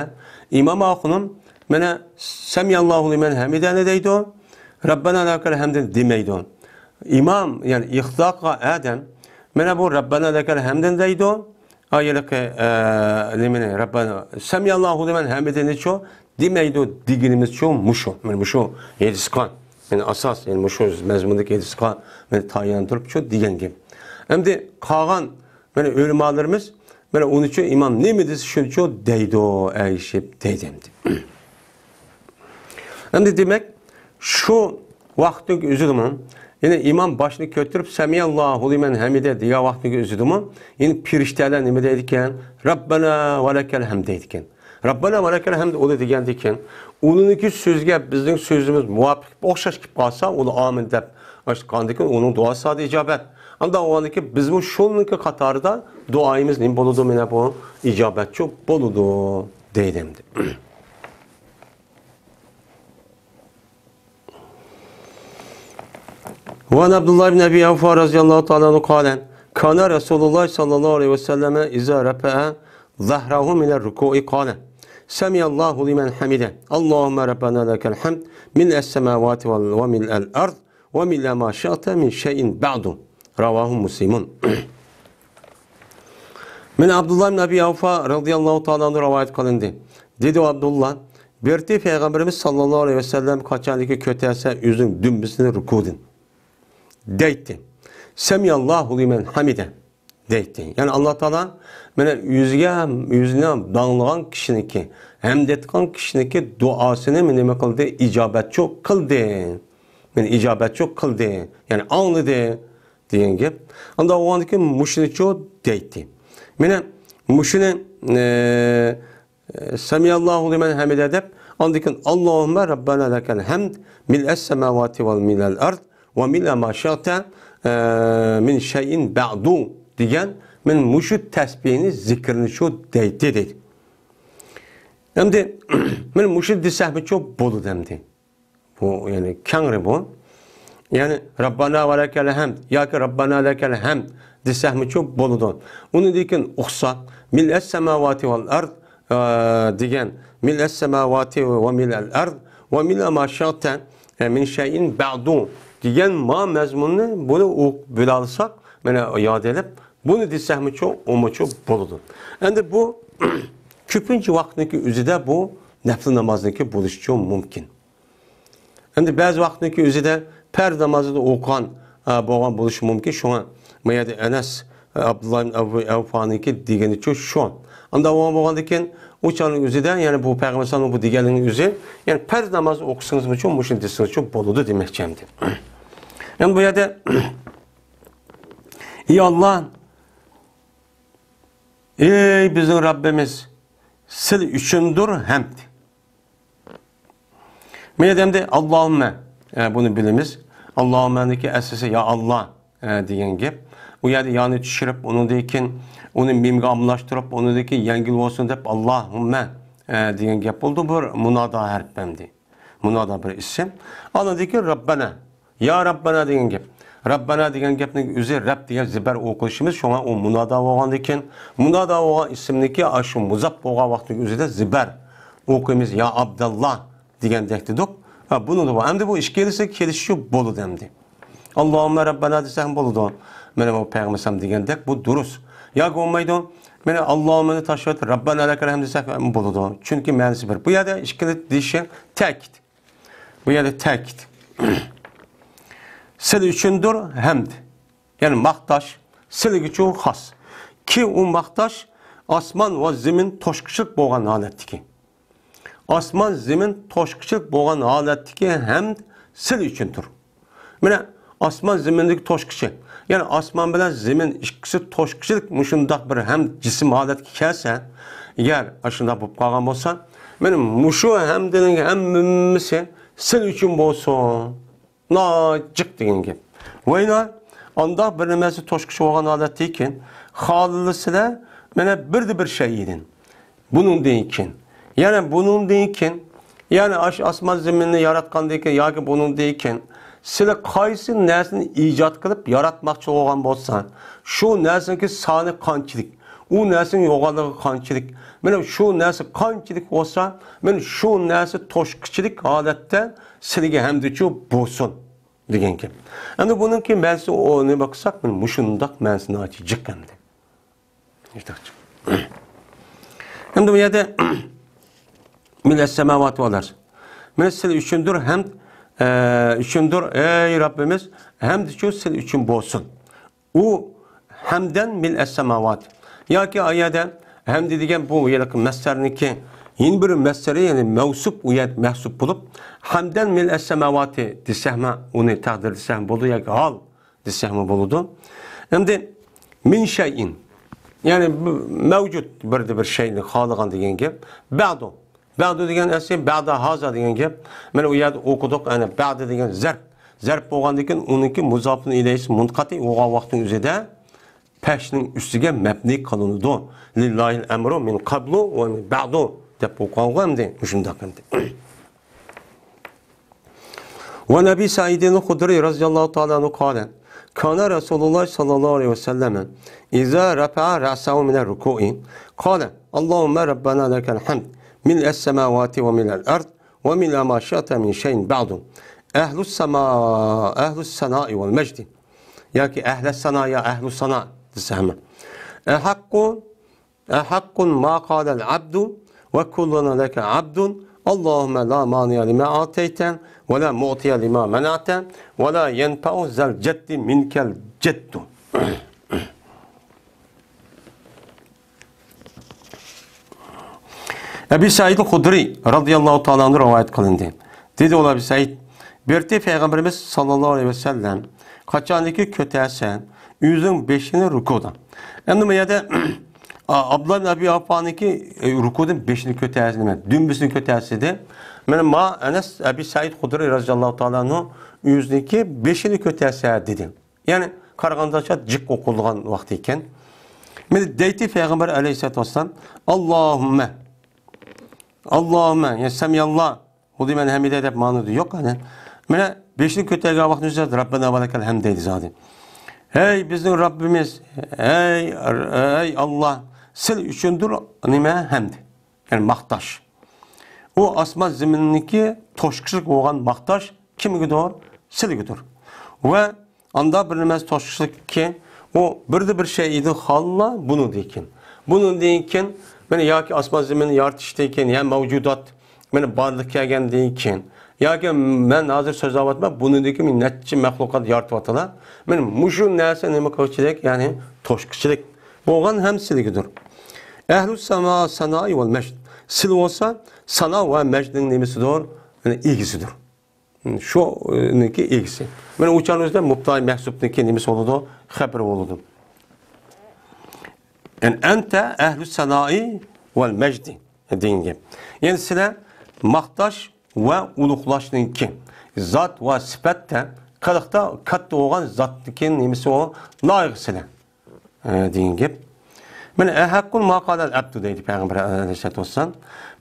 ئىمام ئاخۇنۇم مانا سەمىئاللاھۇ لىمەن ھەمىدەنى دەيدۇ. رەببانا لەكەل ھەمدىنى دېمەيدۇ. ئىمام، يەنى ئىقتىدا قىلغان ئادەم مانا بۇ رەببانا لەكەل ھەمدىنى دەيدۇ. ئا، ھېلىقى، ئە، نېمىنى، رەببانا، سەمىئاللاھۇ لىمەن ھەمىدىنىچۇ دېمەيدۇ دېگىنىمىزچۇ مۇشۇ. مانا مۇشۇ ھەدىسقا، مانا ئاساس، يەنى مۇشۇ مەزمۇندىكى ھەدىسقا مانا تايىنىپ تۇرۇپچۇ دېگەن گەپ. ئەمدى قالغان مانا ئۆلىمالىرىمىز مانا ئۇنىچۇ ئىمام نېمە دېسە شۇنىچۇ دەيدۇ، ئەگىشىپ دەيدۇ ئەمدى. ئەمدى دېمەك، شۇ ۋاقىتنىڭ ئۆزىدىمۇ، يەنى ئىمام باشنى كۆتۈرۈپ، سەمىئاللاھۇ لىمەن ھەمىدە دېگەن ۋاقىتنىڭ ئۆزىدىمۇ، يەنى پەرىشتەلەر نېمە دەيدىكەن؟ رەببانا ۋە لەكەل ھەمد دەيدىكەن. رەببانا ۋە لەكەل ھەمد ئۇنى دېگەندىكىن، ئۇنىڭكى سۆزىگە بىزنىڭ سۆزىمىز مۇۋاپىق، ئوخشاش كېلىپ قالسا، ئۇنى ئامىن دەپ ئاشقاندىكىن، ئۇنىڭ دۇئاسى ئىجابەت. ئانداق بولغاندىكىن، بىزمۇ شۇنىڭكى قاتارىدا دۇئايىمىز نېمە بولىدۇ؟ مانا بۇ ئىجابەتچۇ بولىدۇ، دەيدۇ ئەمدى. وعن عبد الله بن أبي أوفى رضي الله تعالى عنه قال: كان رسول الله صلى الله عليه وسلم إذا رفع ظهره من الركوع قال: سمع الله لمن حمده، اللهم ربنا لك الحمد، ملء السماوات وال-، وملء الأرض، وملء ما شئت من شيء بعد. رواه مسلم. مانا ئابدۇللا ئىبن ئەبى ئەۋفا رەزىياللاھۇ تائالا ئەنھۇ رىۋايەت قىلىندى. دېدى ئابدۇللا، بىر قېتى پەيغەمبىرىمىز ساللاللاھۇ ئەلەيھى ۋەسەللەم قاچانكى كۆتەرسە ئۆزىنىڭ دۈمبىسىنى رۇكۇدىن دەيتتى: سەمىئاللاھۇ لىمەن ھەمىدە دەيتتى. يەنى ئاللا تائالا مانا ئۆزىگە، ئۆزىنى داڭلىغان كىشىنىڭكى، ھەمد ئېيتقان كىشىنىڭكى دۇئاسىنى نېمە قىلدى؟ ئىجابەتچۇ قىلدى. مانا ئىجابەتچۇ قىلدى. يەنى ئاڭلىدى دېگەن گەپ. ئانداق بولغاندىكىن مۇشۇنىچۇ دەيتتى. مانا مۇشۇنى، ئە، سەمىئاللاھۇ لىمەن ھەمىدە دەپ، ئاندىن كېيىن، اللهم ربنا لك الحمد ملء السماوات وملء الأرض وملء ما شئت، ئە، من شيء بعد دېگەن، مانا مۇشۇ تەسبىھنى، زىكىرنى شۇ دەيتتى دەيدۇ. ئەمدى، مانا مۇشۇ دېسەكمۇچۇ بولىدۇ ئەمدى. بۇ، يەنى، كەڭرى بۇ. يەنى، رەببانا ۋە لەكەل ھەمد ياكى رەببانا لەكەل ھەمد دېسەكمۇچۇ بولىدۇ. ئۇنىڭدىن كېيىن ئۇقسا، ملء السماوات والأرض، ئە، دېگەن، ملء السماوات وملء الأرض وملء ما شئت، ئە، من شيء بعد دېگەن ما مەزمۇننى بۇنى ئوقۇپ بىلالىساق، مانا ياد ئېلىپ، بۇنى دېسەكمۇچۇ، ئۇمۇچۇ بولىدۇ. ئەمدى بۇ كۆپىنچە ۋاقىتنىڭكى ئۆزىدە بۇ نەپلى نامازنىڭكى بولۇشىچۇ مۇمكىن. ئەمدى بەزى ۋاقىتنىڭكى ئۆزىدە پەرز نامازدا ئوقۇغان، ئە، بولغان بولۇشى مۇمكىن. شۇڭا ما يەردە ئەنەس، ئە، ئابدۇللا ئىبن ئەبۇ ئەۋفانىڭكى دېگىنىچۇ شۇ. ئانداق بولغان، بولغاندىكىن ئۇ چاغنىڭ ئۆزىدە، يەنى بۇ پەيغەمبەر ئەلەيھىسسالامنىڭ بۇ دېگەنلىكىنىڭ ئۆزى، يەنى پەرز ناماز ئوقۇسىڭىزمۇچۇ مۇشۇنى دېسىڭىزچۇ بولىدۇ دېمەكچى ئەمدى. يەنى بۇ يەردە، ئى ئاللا، ئەي بىزنىڭ رەببىمىز، سىلى ئۈچۈندۇر ھەمد. مەيلى ئەمدى، ئاللاھۇممە، ئە، بۇنى بىلىمىز. ئاللاھۇممەنىڭكى ئەسلىسى يا ئاللا، ئە، دېگەن گەپ. ئۇ يەردە يانى چۈشۈرۈپ، ئۇنىڭدىن كېيىن ئۇنى مىمگە ئالماشتۇرۇپ، ئۇنىڭدىن كېيىن يەڭگىل بولسۇن دەپ، ئاللاھۇممە، ئە، دېگەن گەپ بولىدۇ. بىر مۇنادا ھەرپ ئەمدى. مۇنادا بىر ئىسىم. ئاندىن كېيىن رەببەنە. يا رەببەنە دېگەن گەپ. رەببەنە دېگەن گەپنىڭ ئۆزى رەب دېگەن زىبەر ئوقۇلۇشىمىز. شۇڭا ئۇ مۇنادا بولغاندىن كېيىن، مۇنادا بولغان ئىسىمنىڭكى ئاشۇ مۇزاپ بولغان ۋاقتىنىڭ ئۆزىدە زىبەر ئوقۇيمىز. يا ئابداللا دېگەندەك دېدۇق. ھە، بۇنىڭدا بار. ئەمدى بۇ ئىككىلىسى كېلىشىشى بولىدۇ ئەمدى. ئاللاھۇممە رەببەنە دېسەم بولىدۇ. مانا بۇ پەيغەمبەر ئەلەيھىسسالام دېگەندەك بۇ دۇرۇس. ياكى بولمايدۇ. مانا ئاللاھۇممەنى تاشلاپ رەببەنە لەكەل ھەمد دېسەك بولىدۇ. چۈنكى مەنىسى بىر. بۇ يەردە ئىككىلى دېيىشى تەكىت. بۇ يەردە تەكىت. سىلى ئۈچۈندۇر ھەمد. يەنى ماختاش، سىلىگىچۇ خاس. كى ئۇ ماختاش ئاسمان ۋە زېمىن توشقۇچىلىق بولغان ھالەتتىكى. ئاسمان، زېمىن توشقۇچىلىق بولغان ھالەتتىكى ھەمد سىلى ئۈچۈندۇر. مانا ئاسمان زېمىندىكى توشقۇچى. يەنى ئاسمان بىلەن زېمىن ئىككىسى توشقۇچىلىق مۇشۇنداق بىر ھەمد جىسىم ھالەتكە كەلسە، ئەگەر ئاشۇنداق بولۇپ قالغان بولسا، مانا مۇشۇ ھەمدىنىڭ ھەممىسى سىلى ئۈچۈن بولسۇن. ناجىق دېگەن گەپ. ۋەينا، ئانداق بىر نېمەسى توشقۇچى بولغان ھالەتتىكىن، خالىلىسىلە، مانا بىردە بىر شەيئىدىن. بۇنىڭدىن كېيىن، يەنى بۇنىڭدىن كېيىن، يەنى ئاشۇ ئاسمان زېمىننى ياراتقاندىن كېيىن ياكى بۇنىڭدىن كېيىن، سىلى قايسى نەرسىنى ئىجاد قىلىپ ياراتماقچى بولغان بولسا، شۇ نەرسىنىڭكى سانى قانچىلىك، ئۇ نەرسىنىڭ يوغانلىقى قانچىلىك، مانا شۇ نەرسە قانچىلىك بولسا، مانا شۇ نەرسە توشقۇچىلىك ھالەتتە سىلىگە ھەمدىچۇ بولسۇن دېگەن گەپ. ئەمدى بۇنىڭكى مەنىسى ئۇ نېمە قىلساق، مانا مۇشۇنداق مەنىسى ناھايىتى جىق ئەمدى. ئەمدى بۇ يەردە مىلئەس سەماۋاتى ۋەل ئەرز. مانا سىل ئۈچۈندۇر ھەمد، ئە، ئۈچۈندۇر، ئەي رەببىمىز، ھەمدىچۇ سىل ئۈچۈن بولسۇن. ئۇ ھەمدەن مىلئەس سەماۋاتى. ياكى ئايەدە ھەمدى دېگەن بۇ ھېلىقى مەسدەرنىڭكى يەنە بىر مەسدەرى، يەنى مەۋسۇپ، ئۇ يەردە مەھسۇپ بولۇپ، ھەمدەن مىلئەس سەماۋاتى دېسەكمۇ، ئۇنى تەقدىر دېسەكمۇ بولىدۇ ياكى ھال دېسەكمۇ بولىدۇ. ئەمدى مىن شەيئىن، يەنى بۇ مەۋجۇت بىردە بىر شەيئنى خالىغان دېگەن گەپ. بەدۇ. بەدۇ دېگەن ئەسلى بەدە ھازا دېگەن گەپ. مانا ئۇ يەردە ئوقۇدۇق، يەنى بەدە دېگەن زەرپ. زەرپ بولغاندىن كېيىن ئۇنىڭكى مۇزاپۇن ئىلەيھىسى مۇنقەتى بولغان ۋاقىتنىڭ ئۆزىدە پەشنىڭ ئۈستىگە مەبنى قىلىنىدۇ. لىللاھىل ئەمرۇ مىن قەبلۇ ۋە مىن بەدۇ دەپ ئوقۇغانغۇ ئەمدى مۇشۇنداق ئەمدى. وعن أبي سعيد الخدري رضي الله تعالى عنه قال: كان رسول الله صلى الله عليه وسلم إذا رفع رأسه من الركوع قال: اللهم ربنا لك الحمد ملء السماوات وملء الأرض وملء ما شئت من شيء بعد. أهل السماء، أهل الثناء والمجد. ياكى أهل الثناء يا أهل الثناء دېسە ھەممە. أحق أحق ما قال العبد وكلنا لك عبد. اللهم لا مانع لما أعطيت ولا معطي لما منعت ولا ينفع ذا الجد منك الجد. ئەبى سەئىد خۇدرىي رەزىيەللاھۇ تائالا ئەنھۇ رىۋايەت قىلىندى. دېدى ئۇلار، ئەبى سەئىد، بېرىپتۇ پەيغەمبىرىمىز ساللاللاھۇ ئەلەيھى ۋەسەللەم قاچانكى كۆتەرسە ئۆزىنىڭ بېشىنى رۇكۇدا. ئەمدى بۇ يەردە ئابدۇللا ئىبن ئەبى ئەۋفانىڭكى، ئە، رۇكۇدىن بېشىنى كۆتەرسە، نېمە، دۈمبىسىنى كۆتەرسە دېدى. مانا ما ئەنەس ئەبى سەئىد خۇدرىي رەزىيەللاھۇ تائالا ئەنھۇ ئۆزىنىڭكى بېشىنى كۆتەرسە دېدى. يەنى قارىغاندا جىق ئوقۇلغان ۋاقتى ئىكەن. مانا دەيتى پەيغەمبەر ئەلەيھىسسالاتۇ ۋەسسالام، ئاللاھۇممە، ئاللاھۇممە، يەنى سەمىئاللا، ۋە لىمەن ھەمىدە دەپ مەنىدە يوق، يەنى. مانا بېشىنى كۆتەرگەن ۋاقتىدا رەببەنا ۋە لەكەل ھەمد دەيدۇ زادى. ھەي بىزنىڭ رەببىمىز، ھەي، ھەي ئاللا، سىل ئۈچۈندۇر نېمە ھەمد، يەنى ماختاش. ئۇ ئاسمان زېمىننىڭكى توشقۇچىلىق بولغان ماختاش كىمگىدۇر؟ سىلگىدۇر. ۋە ئاندا بىر نېمە توشقۇچىلىقكى، ئۇ بىردە بىر شەيئىدىن خاللا بۇنىڭدىن كېيىن. بۇنىڭدىن كېيىن، مانا ياكى ئاسمان زېمىننى يارىتىشتىن كېيىن، يا مەۋجۇدات، مانا بارلىققا كەلگەندىن كېيىن، ياكى مەن ھازىر سۆزلەۋاتىمەن، بۇنىڭدىن كېيىن نەچچە مەخلۇقات يارىتىۋاتىدۇ. مانا مۇشۇ نەرسە نېمە قىلغۇچىلىك، يەنى توشقۇچىلىق بولغان ھەم سىلگىدۇر. ئەھلۇ سەما، سانائى ۋەل مەجد. سىل بولسا سانا ۋە مەجدنىڭ نېمىسىدۇر؟ يەنى ئىگىسىدۇر. شۇنىڭكى ئىگىسى. مانا ئۇ چاغنىڭ ئۆزىدە مۇبتەدا مەھزۇپنىڭكى نېمىسى بولىدۇ؟ خەبىرى بولىدۇ. يەنى، ئەنتە ئەھلۇ سانائى ۋەل مەجدى دېگەن گەپ. يەنى سىلەر ماختاش ۋە ئۇلۇغلاشنىڭكى زات ۋە سۈپەتتە قىلىقتا كاتتا بولغان زاتنىڭكى نېمىسى ئۇ؟ لايىقى سىلەر، ئە، دېگەن گەپ. مانا، ئەھەققۇ ما قالەل ئەبدۇ دەيدۇ پەيغەمبەر ئەلەيھىسسالاتۇ ۋەسسالام.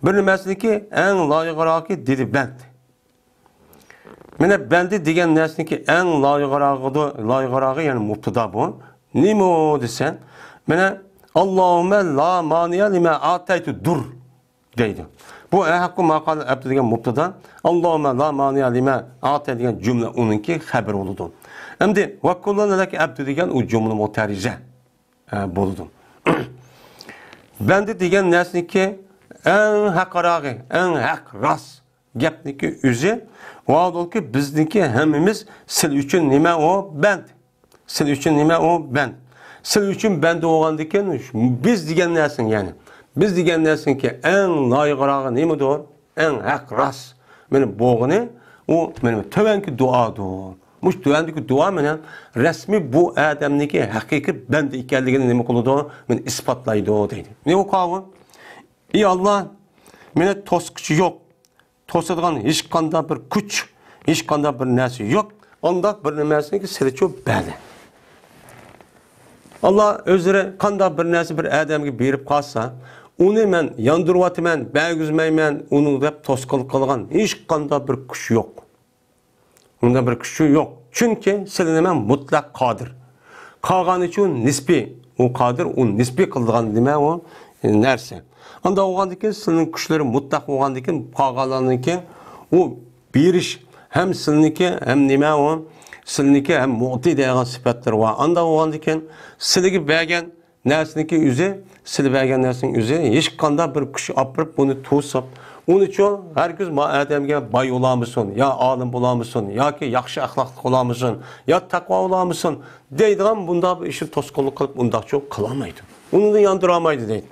بىر نېمەسىنىڭكى ئەڭ لايىقىراقى دېدى بەند. مانا بەندى دېگەن نەرسىنىڭكى ئەڭ لايىقىراقىدۇ، لايىقىراقى، يەنى مۇبتىدا بۇ. نېمە ئۇ دېسە، مانا، ئاللاھۇممە لا مانىئە لىما ئاتەيتۇ دۇر دەيدۇ. بۇ ئەھەققۇ ما قالەل ئەبدۇ دېگەن مۇبتىدا، ئاللاھۇممە لا مانىئە لىما ئاتەيتە دېگەن جۈملە ئۇنىڭكى خەبىرى بولىدۇ. ئەمدى ۋە كۇللۇن لەكە ئەبدۇ دېگەن ئۇ جۈملە مۇتەرىزە، ئە، بولىدۇ. بەندە دېگەن نەرسىنىڭكى ئەڭ ھەققىراقى، ئەڭ ھەق راست گەپنىڭكى ئۆزى، ۋاھالەنكى بىزنىڭكى ھەممىمىز سىل ئۈچۈن نېمە ئۇ؟ بەند. سىل ئۈچۈن نېمە ئۇ؟ بەند. سىل ئۈچۈن بەندە بولغاندىكىن، بىز دېگەن نەرسىنىڭ، يەنى، بىز دېگەن نەرسىنىڭكى ئەڭ لايىقىراقى نېمىدۇر؟ ئەڭ ھەق راست مانا بولغىنى ئۇ مانا تۆۋەنكى دۇئادۇر. مۇشۇ تۆۋەندىكى دۇئا مانا رەسمىي بۇ ئادەمنىڭكى ھەقىقىي بەندە ئىكەنلىكىنى نېمە قىلىدۇ؟ مانا ئىسپاتلايدۇ دەيدۇ. نېمە قاۋۇ؟ ئى ئاللا، مېنى توسقۇچى يوق. توسىدىغان ھېچقانداق بىر كۈچ، ھېچقانداق بىر نەرسە يوق. ئانداق بىر نېمەسىنىڭكى سىلىچۇ بەلى. ئاللا ئۆزلىرى قانداق بىر نەرسە بىر ئادەمگە بېرىپ قالسا، ئۇنى مەن ياندۇرۇۋاتىمەن، بەرگۈزمەيمەن ئۇنى دەپ توسقۇنلۇق قىلغان ھېچقانداق بىر كۈچ يوق. ئۇنداق بىر كۈچ يوق. چۈنكى سىلى نېمە؟ مۇتلەق قادىر. قالغىنىچۇ نىسپىي. ئۇ قادىر، ئۇ نىسپىي قىلىدىغان نېمە ئۇ نەرسە. ئانداق بولغاندىكىن سىلىنىڭ كۈچلىرى مۇتلەق بولغاندىكىن قالغانلارنىڭكى ئۇ بېرىش ھەم سىلىنىڭكى ھەم نېمە ئۇ سىلىنىڭكى ھەم مۇئتى دەيدىغان سۈپەتلىرى بار. ئانداق بولغاندىكىن سىلىگە بەرگەن نەرسىنىڭكى ئۆزى، سىلى بەرگەن نەرسىنىڭ ئۆزى ھېچقانداق بىر كۈچ ئاپىرىپ بۇنى توسۇپ، ئۇنىچۇ ھەرگىز ما ئادەمگە باي بولالمىسۇن، يا ئالىم بولالمىسۇن، ياكى ياخشى ئەخلاقلىق بولالمىسۇن، يا تەقۋا بولالمىسۇن دەيدىغان بۇنداق بىر ئىشنى توسقۇنلۇق قىلىپ ئۇنداقچۇ قىلالمايدۇ. ئۇنى ياندۇرالمايدۇ دەيدۇ.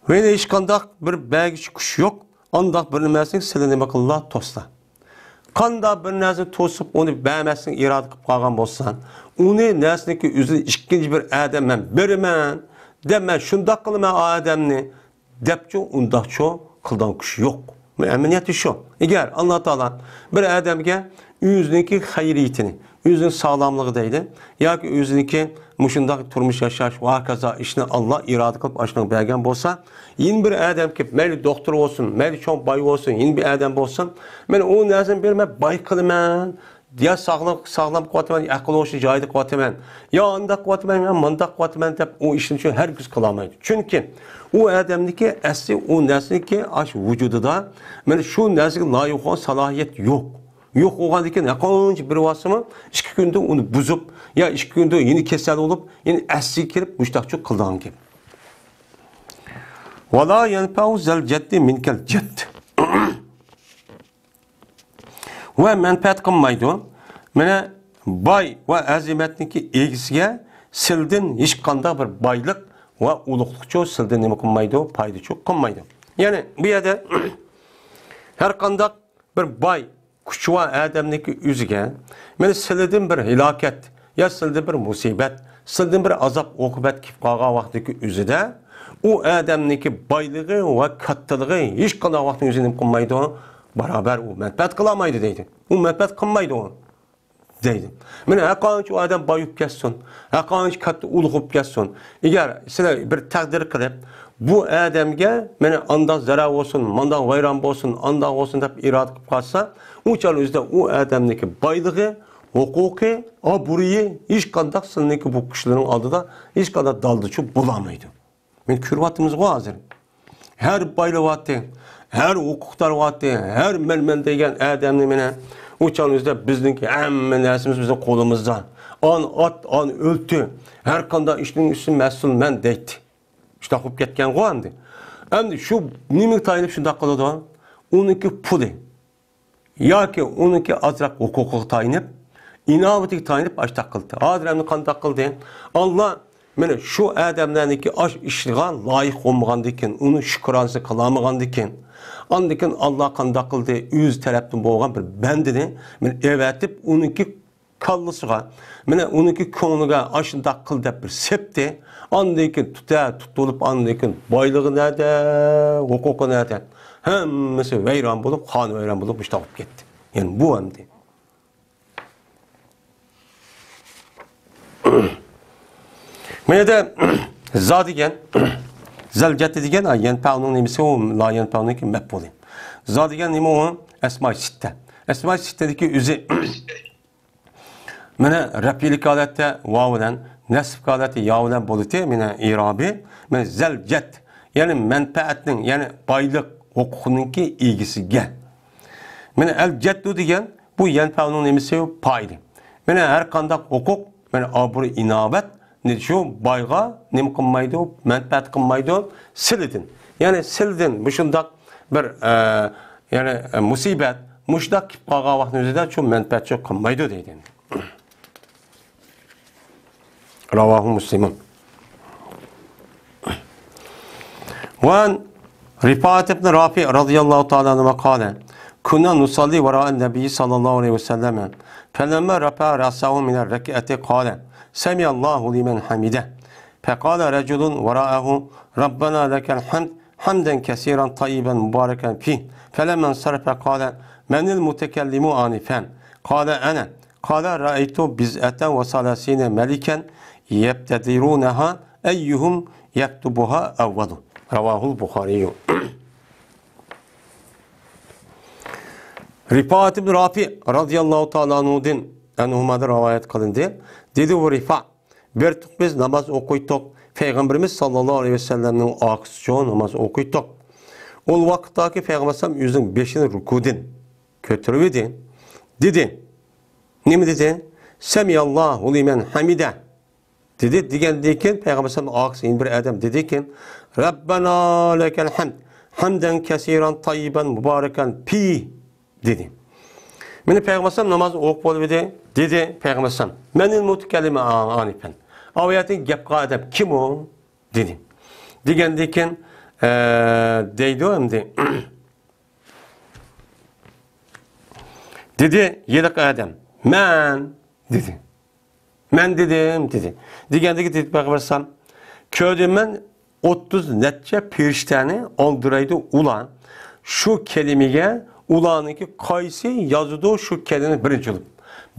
ۋە ھېچقانداق بىر بەرگۈچى كۈچ يوق. ئانداق بىر نېمەسىنى سىلى نېمە قىللا توسلا. قانداق بىر نەرسىنى توسۇپ، ئۇنى بەرمەسلىكنى ئىرادە قىلىپ قالغان بولسا، ئۇنى نەرسىنىڭكى ئۆزىنى ئىككىنچى بىر ئادەم مەن بېرىمەن دەپ، مەن شۇنداق قىلىمەن ئۇ ئادەمنى دەپچۇ، ئۇنداقچۇ قىلىدىغان كۈچ يوق. ئەمەلىيەتتە شۇ. ئەگەر ئاللا تائالا بىر ئادەمگە ئۆزىنىڭكى خەيرىيىتىنى، ئۆزىنىڭ ساغلاملىقى دەيلى، ياكى ئۆزىنىڭكى مۇشۇنداق تۇرمۇش ياشاش ۋە ھاكازا ئىشنى ئاللا ئىرادە قىلىپ ئاشۇنى بەرگەن بولسا، يەنە بىر ئادەم كېلىپ، مەيلى دوختۇر بولسۇن، مەيلى چوڭ باي بولسۇن، يەنە بىر ئادەم بولسۇن، مەن ئۇ نەرسىنى بېرىمەن، باي قىلىمەن، يا ساغلام، ساغلام قىلىۋاتىمەن، ئەقىل ھوشى جايىدا قىلىۋاتىمەن، يا ئانداق قىلىۋاتىمەن، يا مانداق قىلىۋاتىمەن دەپ ئۇ ئىشنى شۇ ھەرگىز قىلالمايدۇ. چۈنكى ئۇ ئادەمنىڭكى ئەسلى ئۇ نەرسىنىڭكى ئاشۇ ۋۇجۇدىدا مانا شۇ نەرسىگە لايىق بولغان سالاھىيەت يوق. يوق بولغاندىكىن ھەرقانچە بىر ۋاسىتىمۇ ئىككى كۈندە ئۇنى بۇزۇپ، يا ئىككى كۈندە يەنە كېسەل بولۇپ، يەنە ئەسلىگە كىرىپ مۇشتاقچۇ قىلىدىغان گەپ. ۋالا يەنپەئۇ زەل جەددى مىنكەل جەد. ۋە مەنپەئەت قىلمايدۇ. مانا باي ۋە ئەزىمەتنىڭكى ئىگىسىگە سىلدىن ھېچقانداق بىر بايلىق ۋە ئۇلۇغلۇقچۇ سىلدىن نېمە قىلمايدۇ؟ پايدىچۇ قىلمايدۇ. يەنى بۇ يەردە ھەرقانداق بىر باي كۈچ ۋە ئادەمنىڭكى ئۆزىگە مانا سىلىدىن بىر ھالاكەت يا سىلىدىن بىر مۇسىبەت، سىلىدىن بىر ئازاب ئوقۇبەت كېلىپ قالغان ۋاقتىدىكى ئۆزىدە ئۇ ئادەمنىڭكى بايلىقى ۋە كاتتىلىقى ھېچقانداق ۋاقىتنىڭ ئۆزىگە نېمە قىلمايدۇ؟ بارابەر ئۇ مەنپەئەت قىلالمايدۇ دەيدۇ. ئۇ مەنپەئەت قىلمايدۇ ئۇ. دەيدۇ. مانا ھەرقانچە ئۇ ئادەم باي بولۇپ كەتسۇن، ھەرقانچە كاتتا ئۇلۇغ بولۇپ كەتسۇن، ئەگەر سىلەر بىر تەقدىر قىلىپ، بۇ ئادەمگە مانا ئانداق زەرەر بولسۇن، مانداق ۋەيران بولسۇن، ئانداق بولسۇن دەپ ئىرادە قىلىپ قالسا، ئۇ چاغ ئۆزىدە ئۇ ئادەمنىڭكى بايلىقى، ھوقۇقى، ئابرۇيى ھېچقانداق سىلىنىڭكى بۇ كىشىلەرنىڭ ئالدىدا ھېچقانداق دالدىچۇ بولالمايدۇ. مانا كۆرۈۋاتىمىزغۇ ھازىر. ھەر بايلىۋاتتى، ھەر ھوقۇقدار بولاتتى، ھەر مەن-مەن دېگەن ئادەمنى مانا ئۇ چاغنىڭ ئۆزىدە بىزنىڭكى ھەممە نەرسىمىز بىزنىڭ قولىمىزدا. ئان ئات، ئان ئۆلتۈ، ھەر قانداق ئىشنىڭ ئۈستىدىن مەسئۇل مەن دەيتتى. شۇنداق بولۇپ كەتكەنغۇ ئەمدى. ئەمدى شۇ نېمىگە تايىنىپ شۇنداق قىلىدۇ؟ ئۇنىڭكى پۇلى. ياكى ئۇنىڭكى ئازراق ھوقۇقىغا تايىنىپ، ئىناۋىتىگە تايىنىپ ئاشتاق قىلدى. ھازىر ئەمدى قانداق قىلدى؟ ئاللا مانا شۇ ئادەملەرنىڭكى ئاش ئىشىغا لايىق بولمىغاندىكىن، ئۇنىڭ شۈكرانىسىنى قىلالمىغاندىكىن، ئاندىكىن ئاللا قانداق قىلدى؟ ئۆزى تەرەپتىن بولغان بىر بەندىنى مانا ئەۋەتىپ، ئۇنىڭكى كاللىسىغا، مانا ئۇنىڭكى كۆڭلىگە ئاشۇنداق قىل دەپ بىر سەپتى. ئاندىن كېيىن تۇتە، تۇتۇلۇپ، ئاندىن كېيىن بايلىقى نەدە، ھوقۇقى نەدە؟ ھەممىسى ۋەيران بولۇپ، خانىۋەيران بولۇپ، مۇشۇنداق بولۇپ كەتتى. يەنى بۇ ئەمدى. مانا يەردە زا دېگەن، زەلجەتتە دېگەن، ھە، يەنپەئۇنىڭ نېمىسى ئۇ، لا يەنپەئۇنىڭكى مەپئۇلى. زا دېگەن نېمە ئۇ؟ ئەسمائى سىتتە. ئەسمائى سىتتىدىكى ئۆزى مانا رەپئىلىك ھالەتتە ۋاۋ بىلەن، نەسبىك ھالەتتە يا بىلەن بولىدۇ، مانا ئىرابى، مانا زەل جەد، يەنى مەنپەئەتنىڭ، يەنى بايلىق ھوقۇقىنىڭكى ئىگىسىگە. مانا ئەل جەددۇ دېگەن بۇ يەنپەئۇنىڭ نېمىسى؟ پائىلى. مانا ھەر قانداق ھوقۇق، مانا ئابرۇ ئىناۋەت، شۇ بايغا نېمە قىلمايدۇ؟ مەنپەئەت قىلمايدۇ سىلىدىن. يەنى سىلىدىن مۇشۇنداق بىر، ئە، يەنى، ئە، مۇسىبەت، مۇشۇنداق كېلىپ قالغان ۋاقىتنىڭ ئۆزىدە شۇ مەنپەئەت شۇ قىلمايدۇ دەيدۇ. رواه مسلم. وعن رفاعة بن رافع رضي الله تعالى عنهما قال: كنا نصلي وراء النبي صلى الله عليه وسلم، فلما رفع رأسه من الركعة قال: سمع الله لمن حمده. فقال رجل وراءه: ربنا لك الحمد حمدا كثيرا طيبا مباركا فيه. فلما انصرف قال: من المتكلم آنفا؟ قال أنا. قال رأيت بضعة وثلاثين ملكا يبتدرونها أيهم يكتبها أول. رواه البخاري. رىپائەت ئىبن رافىئ رەزىيەللاھۇ تائالا ئەنھۇدىن، ئەنھۇمادىن رىۋايەت قىلىندى. دېدى ئۇ رىپائەت، بىرتۇق بىز ناماز ئوقۇيتتۇق. پەيغەمبىرىمىز ساللاللاھۇ ئەلەيھى ۋەسەللەمنىڭ ئارقىسىچۇ ناماز ئوقۇيتتۇق. ئۇ ۋاقىتتاكى پەيغەمبەر ئەلەيھىسسالام ئۆزىنىڭ بېشىنى رۇكۇدىن كۆتۈرۈۋىدى. دېدى. نېمە دېدى؟ سەمىئەللاھۇ لىمەن ھەمىدە. دېدى. دېگەندىن كېيىن پەيغەمبەر ئەلەيھىسسالام ئارقىسىدىن بىر ئادەم دېدىكەن، رەببەنا لەكەل ھەمد، ھەمدەن كەسىرەن تەييىبەن مۇبارەكەن فىھ. دېدى. مېنى پەيغەمبەر ئەلەيھىسسالام ناماز ئوقۇپ بولۇۋىدى، دېدى پەيغەمبەر ئەلەيھىسسالام، مەنىل مۇتەكەللىمە ئانىپەن. ئاۋۇ يەردىن گەپ قىلغان ئادەم كىم ئۇ؟ دېدى. دېگەندىن كېيىن، ئە، دەيدۇ ئەمدى. دېدى، ھېلىقى ئادەم، مەن، دېدى. مەن دېدىم، دېدى. دېگەندىكىن دېدى پەيغەمبەر ئەلەيھىسسالام، كۆردۈم مەن ئوتتۇز نەچچە پېرىشتەنى ئالدىرايدۇ ئۇلار. شۇ كەلىمىگە ئۇلارنىڭكى قايسى يازىدۇ شۇ كەلىمىنى بىرىنچى بولۇپ.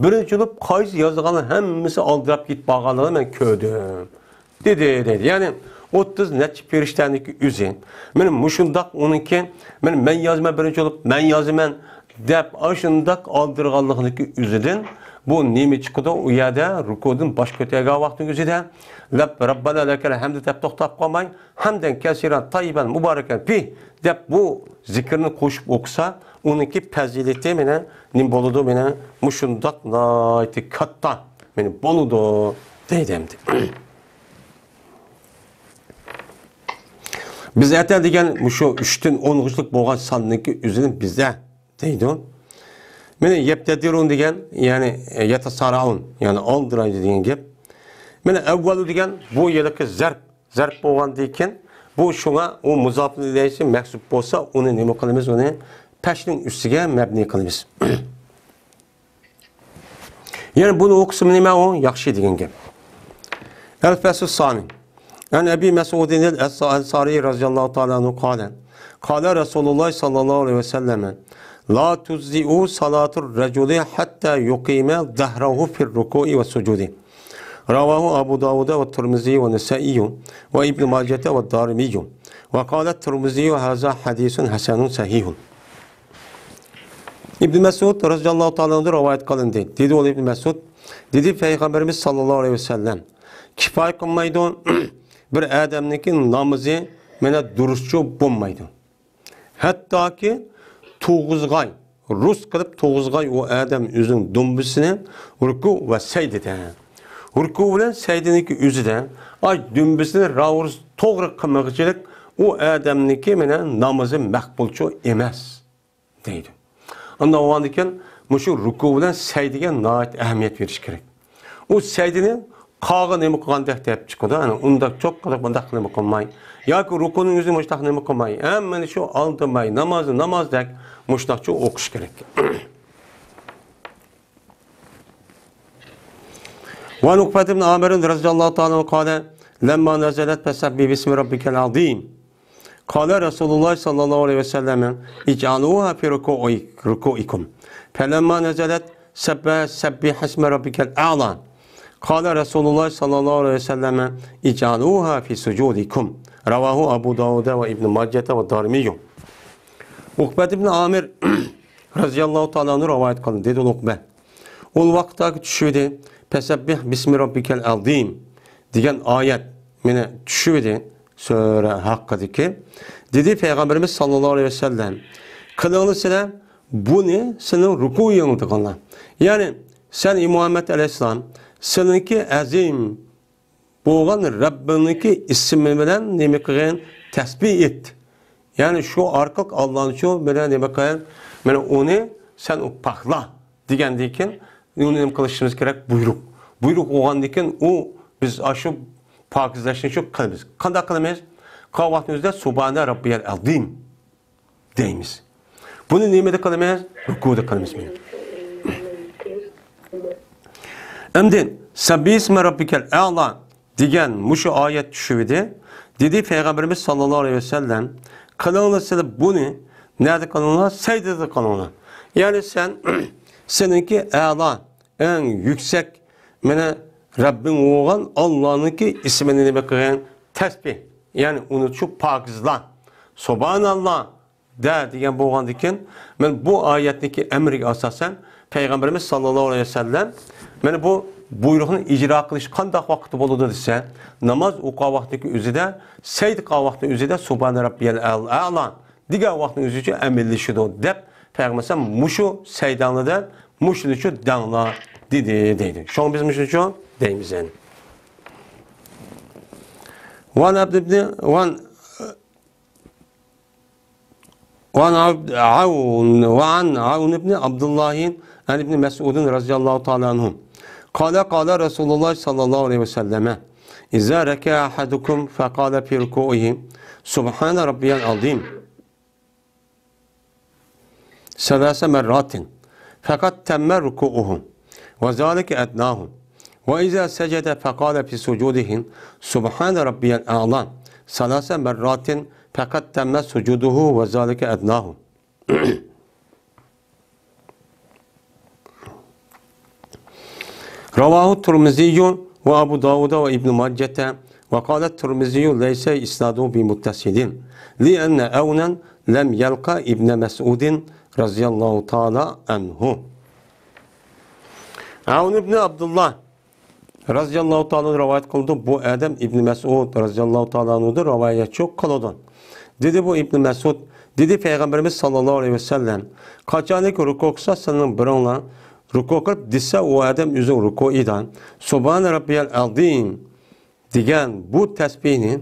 بىرىنچى بولۇپ قايسى يازىدىغانلار ھەممىسى ئالدىراپ كېتىپ بارغانلىقىنى مەن كۆردۈم. دېدى، دەيدۇ. يەنى ئوتتۇز نەچچە پېرىشتەنىڭكى ئۆزى. مانا مۇشۇنداق ئۇنىڭكى، مانا مەن يازىمەن بىرىنچى بولۇپ، مەن يازىمەن دەپ ئاشۇنداق ئالدىرىغانلىقىنىڭكى ئۆزىدىن بۇ نېمە چىقىدۇ؟ ئۇ يەردە رۇكۇدىن باش كۆتەرگەن ۋاقتىنىڭ ئۆزىدە، لەب-، رەببەنا لەكەل ھەمدۇ دەپ توختاپ قالماي، ھەمدەن كەسىرەن تەييىبەن مۇبارەكەن فىھ دەپ بۇ زىكىرنى قوشۇپ ئوقۇسا، ئۇنىڭكى پەزىلىتى مانا نېمە بولىدۇ؟ مانا مۇشۇنداق ناھايىتى كاتتا مانا بولىدۇ دەيدۇ ئەمدى. بىزئەتە دېگەن مۇشۇ ئۈچتىن ئونغىچىلىك بولغان ساننىڭكى ئۆزىنى بىزئە دەيدۇ. مانا يەبتەدىرۇن دېگەن، يەنى يەتەسارائۇن، يەنى ئالدىرايدۇ دېگەن گەپ. مانا ئەۋۋەلۇ دېگەن بۇ ھېلىقى زەرپ، زەرپ بولغاندىن كېيىن بۇ شۇڭا ئۇ مۇزاپۇن ئىلەيھىسى مەھزۇپ بولسا، ئۇنى نېمە قىلىمىز؟ ئۇنى پەشنىڭ ئۈستىگە مەبنى قىلىمىز. يەنى بۇنى ئوقۇسىمۇ نېمە ئۇ؟ ياخشى دېگەن گەپ. الفصل الثاني. عن أبي مسعود الأنصاري رضي الله تعالى عنه قال، قال رسول الله صلى الله عليه وسلم، لا تجزئ صلاة الرجل حتى يقيم ظهره في الركوع والسجود. رواه أبو داود والترمذي والنسائي وابن ماجة والدارمي. وقال الترمذي، هذا حديث حسن صحيح. ئىبن مەسئۇد رەزىياللاھۇ تائالا ئەنھۇدىن رىۋايەت قىلىندى. دېدى ئۇ ئىبن مەسئۇد، دېدى پەيغەمبىرىمىز ساللاللاھۇ ئەلەيھى ۋەسەللەم، كىپايە قىلمايدۇ، بىر ئادەمنىڭكى نامىزى مانا دۇرۇسچۇ بولمايدۇ. ھەتتاكى تۇرغۇزغاي، رۇس قىلىپ تۇرغۇزغاي ئۇ ئادەم ئۆزىنىڭ دۈمبىسىنى رۇكۇ ۋە سەجدىدە. رۇكۇ بىلەن سەجدىنىڭكى ئۆزىدە، ئاي دۈمبىسىنى راۋۇرۇس توغرا قىلمىغۇچىلىك ئۇ ئادەمنىڭكى مانا نامىزى مەقبۇلچۇ ئەمەس. دەيدۇ. ئاندىن بولغاندىكىن مۇشۇ رۇكۇ بىلەن سەجدىگە ناھايىتى ئەھمىيەت بېرىش كېرەك. ئۇ سەجدىنى قاغا نېمە قىلغاندەك دەپ چىقىدۇ. ئەنە ئۇنداق چوققىدەك بۇنداق نېمە قىلماي. ياكى رۇكۇنىڭ ئۆزىنى مۇشۇنداق نېمە قىلماي. ھەممىنى شۇ ئالدىماي، نامازنى نامازدەك مۇشۇنداقچە ئوقۇش كېرەك. وعن عقبة بن عامر رضي الله تعالى عنه قال، لما نزلت فسبح باسم ربك العظيم. قال رسول الله صلى الله عليه وسلم، اجعلوها في ركوع-، ركوعكم. فلما نزلت سبح، سبح اسم ربك الأعلى. قال رسول الله صلى الله عليه وسلم، اجعلوها في سجودكم. رواه أبو داود وابن ماجة والدارمي. ئۇقبەت ئىبن ئامىر رەزىياللاھۇ تائالا ئەنھۇ رىۋايەت قىلدى، دېدى ئۇقبە. ئۇ ۋاقىتتاكى چۈشۈۋىدى، پەسەببىھ بىسمى رەببىكەل ئەزىم دېگەن ئايەت مانا چۈشۈۋىدى، سۈرە ھەققىدىكى. دېدى پەيغەمبىرىمىز ساللاللاھۇ ئەلەيھى ۋەسەللەم، قىلىڭلار سىلەر بۇنى سېنىڭ رۇكۇئۇڭدا قىلىڭلار. يەنى سەن ئى مۇھەممەد ئەلەيھىسسالام، سېنىڭكى ئەزىم بولغان رەببىڭنىڭكى ئىسمى بىلەن نېمە قىلغىن؟ تەسبىھ ئېيت. يەنى شۇ ئارقىلىق ئاللانى شۇ بىلەن نېمە قىل؟ مانا ئۇنى سەن ئۇ پاكلا دېگەندىن كېيىن ئۇنى نېمە قىلىشىمىز كېرەك؟ بۇيرۇق. بۇيرۇق بولغاندىن كېيىن ئۇ بىز ئاشۇ پاكىزلەشنى شۇ قىلىمىز. قانداق قىلىمىز؟ قالغان ۋاقتىمىزدا سۇبھانە رەببىيەل ئەزىم دەيمىز. بۇنى نېمىدە قىلىمىز؟ رۇكۇدا قىلىمىز بۇنى. ئەمدى سەببىھىسمە رەببىكەل ئەلا دېگەن مۇشۇ ئايەت چۈشۈۋىدى. دېدى پەيغەمبىرىمىز ساللاللاھۇ ئەلەيھى ۋەسەللەم، قىلىڭلار سىلەر بۇنى نەدە قىلىڭلار؟ سەجدىدە قىلىڭلار. يەنى سەن سېنىڭكى ئەلا، ئەڭ يۈكسەك، مانا، رەببىڭ بولغان ئاللانىڭكى ئىسمىنى نېمە قىلغان؟ تەسبىھ. يەنى ئۇنى شۇ پاكىزلا. سۇبھاناللا دە دېگەن بولغاندىكىن، مانا بۇ ئايەتنىڭكى ئەمرىگە ئاساسەن، پەيغەمبىرىمىز ساللاللاھۇ ئەلەيھى ۋەسەللەم، مانا بۇ بۇيرۇقنى ئىجرا قىلىش قانداق ۋاقىتتا بولىدۇ دېسە، ناماز ئوقۇغان ۋاقتىدىكى ئۆزىدە، سەجدە قىلغان ۋاقتىنىڭ ئۆزىدە سۇبھانە رەببىيەل ئەلا دېگەن ۋاقىتنىڭ ئۆزىچە ئەمەلىيلىشىدۇ دەپ، پەيغەمبەر مۇشۇ سەجدەڭلىدە مۇشۇنىچۇ دەڭلا دېدى دەيدۇ. شۇڭا بىز مۇشۇنىچۇ دەيمىز يەنى. وعن عبد بن، وعن، وعن عبد، عون، وعن عون بن عبد الله عن ابن مسعود رضي الله تعالى عنه قال قال رسول الله صلى الله عليه وسلم إذا ركع أحدكم فقال في ركوعه سبحان ربي العظيم ثلاث مرات فقد تم ركوعه وذلك أدناه وإذا سجد فقال في سجوده سبحان ربي الأعلى ثلاث مرات فقد تم سجوده وذلك أدناه. رواه الترمذي وأبو داود وابن ماجة وقال الترمذي ليس إسناده بمتصل لأن عونا لم يلق ابن مسعود رضي الله تعالى عنه. ئەۋن ئىبنى ئابدۇللا رەزىياللاھۇ تائالا ئەنھۇ رىۋايەت قىلىدۇ. بۇ ئادەم ئىبنى مەسئۇد رەزىياللاھۇ تائالا ئەنھۇدىن رىۋايەتچى قىلىدۇ. دېدى بۇ ئىبنى مەسئۇد، دېدى پەيغەمبىرىمىز ساللاللاھۇ ئەلەيھى ۋەسەللەم، قاچانكى رۇكۇ قىلسا سىلەرنىڭ بىرىڭلار رۇكۇ قىلىپ دېسە ئۇ ئادەم ئۆزىنىڭ رۇكۇئىدا سۇبھانە رەببىيەل ئەزىم دېگەن بۇ تەسبىھنى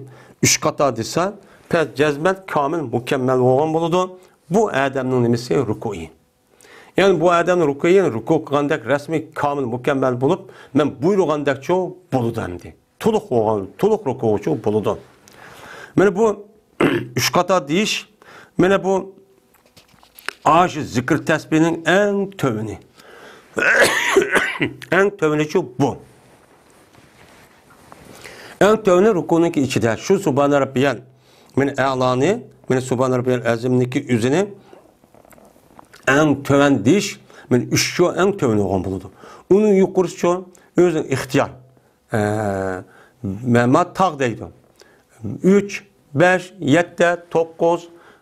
ئۈچ قاتا دېسە، پەس جەزمەن كامىل مۇكەممەل بولغان بولىدۇ. بۇ ئادەمنىڭ نېمىسى؟ رۇكۇئى. يەنى بۇ ئادەمنىڭ رۇكۇئى، يەنى رۇكۇ قىلغاندەك رەسمىي كامىل مۇكەممەل بولۇپ، مەن بۇيرۇغاندەكچۇ بولىدۇ ئەمدى. تولۇق بولغان، تولۇق رۇكۇچۇ بولىدۇ. مانا بۇ ئۈچ قاتا دېيىش، مانا بۇ ئاشۇ زىكىر تەسبىھنىڭ ئەڭ تۆۋىنى. ئەڭ تۆۋىنىچۇ بۇ. ئەڭ تۆۋىنى رۇكۇنىڭكى ئىچىدە. شۇ سۇبھانە رەببىيەل مانا ئەلانى، مانا سۇبھانە رەببىيەل ئەزىمنىڭكى ئۆزىنى ئەڭ تۆۋەن دېيىش، مانا ئۈچچۇ ئەڭ تۆۋەن بولغان بولىدۇ. ئۇنىڭ يۇقىرىسىچۇ ئۆزىنىڭ ئىختىيار. ئە، مەما تاغ دەيدۇ. ئۈچ، بەش، يەتتە، توققۇز،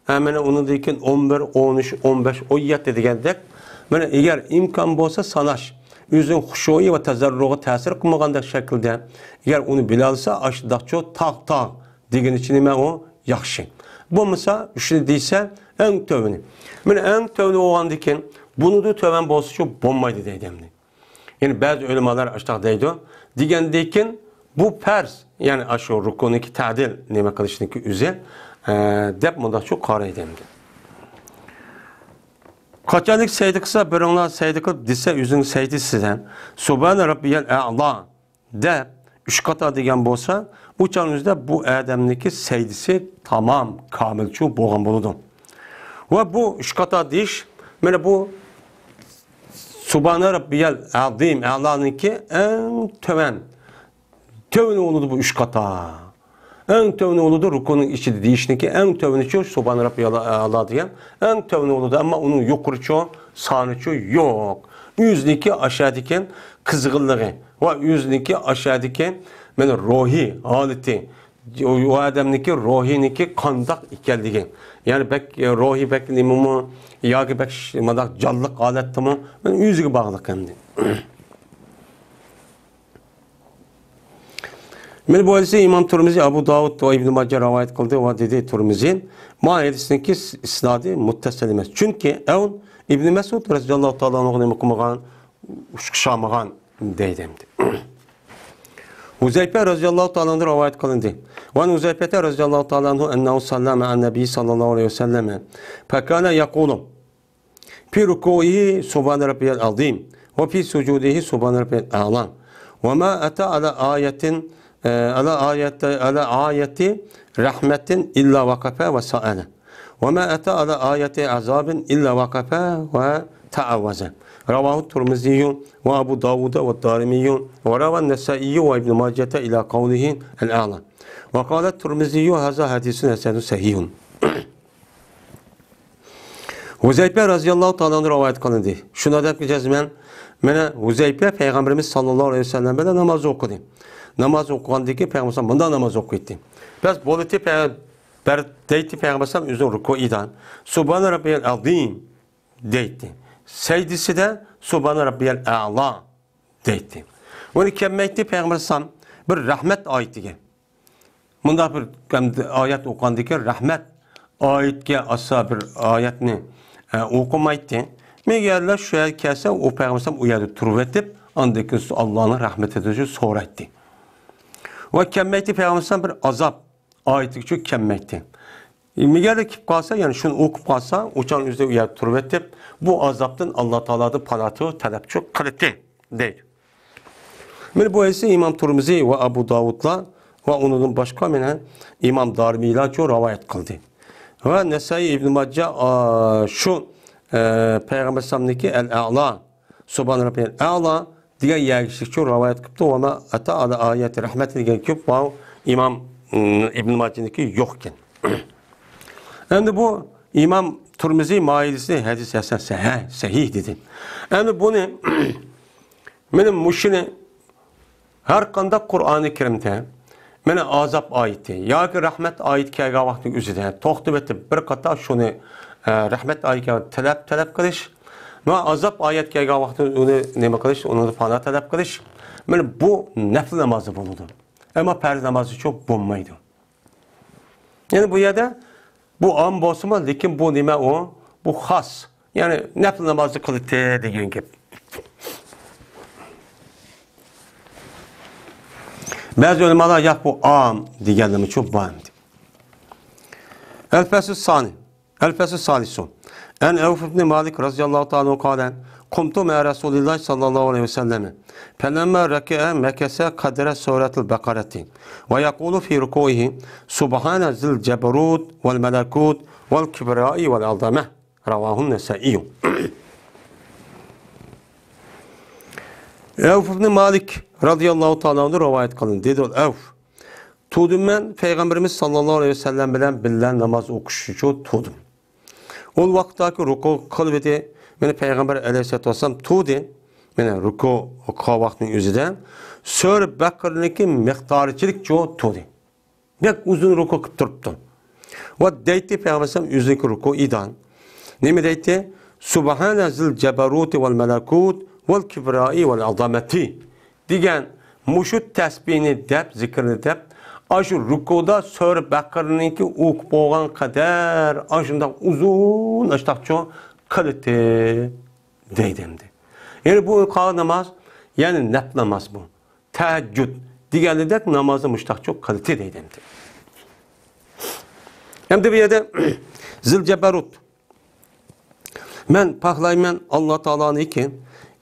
ھە، مانا ئۇنىڭدىن كېيىن ئون بىر، ئون ئۈچ، ئون بەش، ئون يەتتە دېگەندەك. مانا ئەگەر ئىمكان بولسا ساناش، ئۆزىنىڭ خۇشۇئى ۋە تەزەررۇغا تەسىر قىلمىغاندەك شەكىلدە، ئەگەر ئۇنى بىلەلىسە، ئاشۇنداقچۇ تاغ، تاغ دېگىنىچە نېمە ئۇ؟ ياخشى. بولمىسا، ئۈچنى دېسە، ئەڭ تۆۋىنى. مانا ئەڭ تۆۋىنى بولغاندىن كېيىن، بۇنىڭدىن تۆۋەن بولسىچۇ بولمايدۇ دەيدۇ ئەمدى. يەنى بەزى ئۆلىمالار ئاشۇنداق دەيدۇ. دېگەندىن كېيىن بۇ پەرز، يەنى ئاشۇ رۇكۇنىڭكى تەدىل نېمە قىلىشنىڭكى ئۆزى، ئە، دەپ مۇنداقچۇ قارايدۇ ئەمدى. قاچانلىك سەجدە قىلسا، بىرىڭلار سەجدە قىلىپ دېسە، ئۆزىنىڭ سەجدىسىدە سۇبھانە رەببىيەل ئەئلا دەپ ئۈچ قاتا دېگەن بولسا، ئۇ چاغنىڭ ئۆزىدە بۇ ئادەمنىڭكى سەجدىسى تامام، كامىلچۇ بولغان بولىدۇ. ۋە بۇ ئۈچ قاتا دېيىش، مانا بۇ سۇبھانە رەببىيەل ئەزىم، ئەلانىڭكى ئەڭ تۆۋەن، تۆۋىنى بولىدۇ بۇ ئۈچ قاتا. ئەڭ تۆۋىنى بولىدۇ رۇكۇنىڭ ئىچىدە دېيىشنىڭكى ئەڭ تۆۋىنىچۇ سۇبھانە رەببىيەل ئەلا دېگەن ئەڭ تۆۋىنى بولىدۇ. ئەمما ئۇنىڭ يۇقىرىچۇ، سانىچۇ يوق. ئۆزىنىڭكى ئاشادىكەن قىزغىنلىقى ۋە ئۆزىنىڭكى ئاشادىكەن مانا روھىي ھالىتى، ئۇ ئادەمنىڭكى روھىنىڭكى قانداق ئىكەنلىكى، يەنى بەك، روھى بەك نېمىمۇ ياكى بەك ش-، مۇنداق جانلىق ھالەتتىمۇ، مانا ئۆزىگە باغلىق ئەمدى. مانا بۇ ھەدىسنى ئىمام تۇرمىزى، ئەبۇ داۋۇد ۋە ئىبنى ماجە رىۋايەت قىلدى ۋە دېدى تۇرمىزى، ما ھەدىسنىڭكى ئىسنادى مۇتتەسىل ئەمەس. چۈنكى ئەۋن ئىبنى مەسئۇد رەزىياللاھۇ تائالا ئەنھۇغا نېمە قىلمىغان؟ ئوخشىمىغان دەيدۇ ئەمدى. ھۇزەيپە رەزىياللاھۇ تائالا ئەنھۇدىن رىۋايەت قىلىندى. وعن حذيفة رضي الله تعالى عنه أنه صلى مع النبي صلى الله عليه وسلم فكان يقول في ركوعه سبحان ربي العظيم وفي سجوده سبحان ربي الأعلى وما أتى على آية، آه، على آية، على آية رحمة إلا وقف وسأل وما أتى على آية عذاب إلا وقف وتعوذ. رواه الترمذي وأبو داود والدارمي وروى النسائي وابن ماجة إلى قوله الأعلى. وقال الترمذي هذا حديث حسن صحيح. ھۇزەيپە رەزىياللاھۇ تائالا ئەنھۇ رىۋايەت قىلىندى. شۇنىڭ دەپ جەزمەن، مانا ھۇزەيپە پەيغەمبىرىمىز ساللاللاھۇ ئەلەيھى ۋەسەللەم بىلەن ناماز ئوقۇدى. ناماز ئوقۇغاندىن كېيىن پەيغەمبىرىمىز مۇنداق ناماز ئوقۇيتتى. بەس بولىتى پەيغەمبەر دەيتتى پەيغەمبىرىمىز ئۆزىنىڭ رۇكۇئىدا، سۇبھانە رەببىيەل ئەزىم دەيتتى. سەجدىسىدە سۇبھانە رەببىيەل ئەلا دەيتتى. ئۇنى كەممەيتتى پەيغەمبەر ئەلەيھىسسالام بىر رەھمەت ئايىتىگە. مۇنداق بىر ئايەت ئوقۇغاندىكىن رەھمەت ئايەتكە ئاسا بىر ئايەتنى، ئە، ئوقۇمايتتى. مەگەر شۇ يەرگە كەلسە، ئۇ پەيغەمبەر ئەلەيھىسسالام ئۇ يەردە تۇرۇۋېتىپ، ئاندىن كېيىن ئاللانىڭ رەھمىتى ئۈچۈن سورايتتى. ۋە كەممەيتتى پەيغەمبەر ئەلەيھىسسالام بىر ئازاب ئايىتى ئۈچۈن كەممەيتتى. مەگەر كېلىپ قالسا، يەنى شۇنى ئوقۇپ قالسا، ئۇچان ئۆزى ئۇ يەردە تۇرۇۋېتىپ، بۇ ئازابتىن ئاللا تائالادىن پاناھنى تەلەپ قىلىتتى، دەيدۇ. مانا بۇ ھەدىسنى ئىمام تۇرمۇزى ۋە ئەبۇ داۋۇدلار ۋە ئۇنىڭدىن باشقا مانا ئىمام دارىمىيلارچۇ رىۋايەت قىلدى. ۋە نەسائىي، ئىبن ماجە، ئا، شۇ، ئە، پەيغەمبەر ئەلەيھىسسالامنىڭكى ئەل ئەلا، سۇبھان رەببىيەل ئەلا دېگەن يەرگىچىلىكچۇ رىۋايەت قىپتۇ. ۋە ما ئەتا ئالا ئايەت رەھمەت دېگەن گەپ بار ئىمام، ئىم، ئىبن ماجىنىڭكى يوق ئىكەن. ئەمدى بۇ ئىمام تۇرمۇزى مايىلىسى ھەدىس ھەسەن سەھىھ، سەھىھ دېدى. ئەمدى بۇنى مانا مۇشۇنى ھەر قانداق قۇرئانى كەرىمدە مانا ئازاب ئايىتى ياكى رەھمەت ئايىتى كەلگەن ۋاقىتنىڭ ئۆزىدە توختىۋېتىپ بىر قاتار شۇنى، ئە، رەھمەت ئايىتى تەلەپ، تەلەپ قىلىش ۋە ئازاب ئايەت كەلگەن ۋاقىتتا ئۇنى نېمە قىلىش، ئۇنىڭدىن پاناھ تەلەپ قىلىش. مانا بۇ نەپلى نامازدا بولىدۇ. ئەمما پەرز نامازدا شۇ بولمايدۇ. يەنى بۇ يەردە بۇ ئام بولسىمۇ، لېكىن بۇ نېمە ئۇ؟ بۇ خاس. يەنى نەپلى نامازنى قىلىتتى دېگەن گەپ. بەزى ئۆلىمالار ياق، بۇ ئام دېگەنلىرىمۇ شۇ بار. ئەل-فەسلۇ سانى. ئەل-فەسلۇ سالىسۇ. ئەن ئەۋف ئىبنى مالىك رەزىياللاھۇ تائالا ئەنھۇ قالە، قۇمتۇ مەئە رەسۇلىللاھ ساللاللاھۇ ئەلەيھى ۋەسەللەم. فەلەمما رەكەئە مەكەسە قەدرە سۇرەتىل بەقەرەتى. ۋە يەقۇلۇ فى رۇكۇئىھى، سۇبھانە زىل جەبەرۇت ۋەل مەلەكۇت ۋەل كىبرىيائى ۋەل ئەزەمە. رەۋاھۇن نەسائىيۇ. ئەۋف ئىبنى مالىك رەزىياللاھۇ تائالا ئەنھۇدىن رىۋايەت قىلىندى. دېدى ئۇ، ئەۋف، تۇردۇم مەن پەيغەمبىرىمىز ساللاللاھۇ ئەلەيھى ۋەسەللەم بىلەن بىللە ناماز ئوقۇش ئۈچۈن تۇردۇم. ئۇ ۋاقىتتاكى رۇكۇ قىلىۋىدى. مانا پەيغەمبەر ئەلەيھىسسالاتۇ ۋەسسالام تۇردى. مانا رۇكۇ قىلغان ۋاقىتنىڭ ئۆزىدە سۈرە بەقەرىنىڭكى مىقدارىچىلىك چوڭ تۇردى. بەك ئۇزۇن رۇكۇ قىلىپ تۇرۇپتۇ. ۋە دەيتتى پەيغەمبەر ئەلەيھىسسالام ئۆزىنىڭكى رۇكۇئىدا. نېمە دەيتتى؟ سۇبھانە زىل جەبەروتى ۋەل مەلەكۇت ۋەل كىبرائى ۋەل ئەزەمەتى دېگەن مۇشۇ تەسبىھنى دەپ، زىكىرنى دەپ، ئاشۇ رۇكۇدا سۈرە بەقەرىنىڭكى ئوقۇپ بولغان قەدەر ئاشۇنداق ئۇزۇن ئاشتاقچۇ قىلىتتى دەيدۇ ئەمدى. يەنى بۇ قالغان ناماز، يەنى نەپلى ناماز بۇ. تەھەججۇد دېگەنلىدەك نامازنى مۇشتاقچۇ قىلىتتى دەيدۇ ئەمدى. ئەمدى بۇ يەردە زىل جەبەرۇت. مەن پاكلايمەن ئاللا تائالانىڭكى،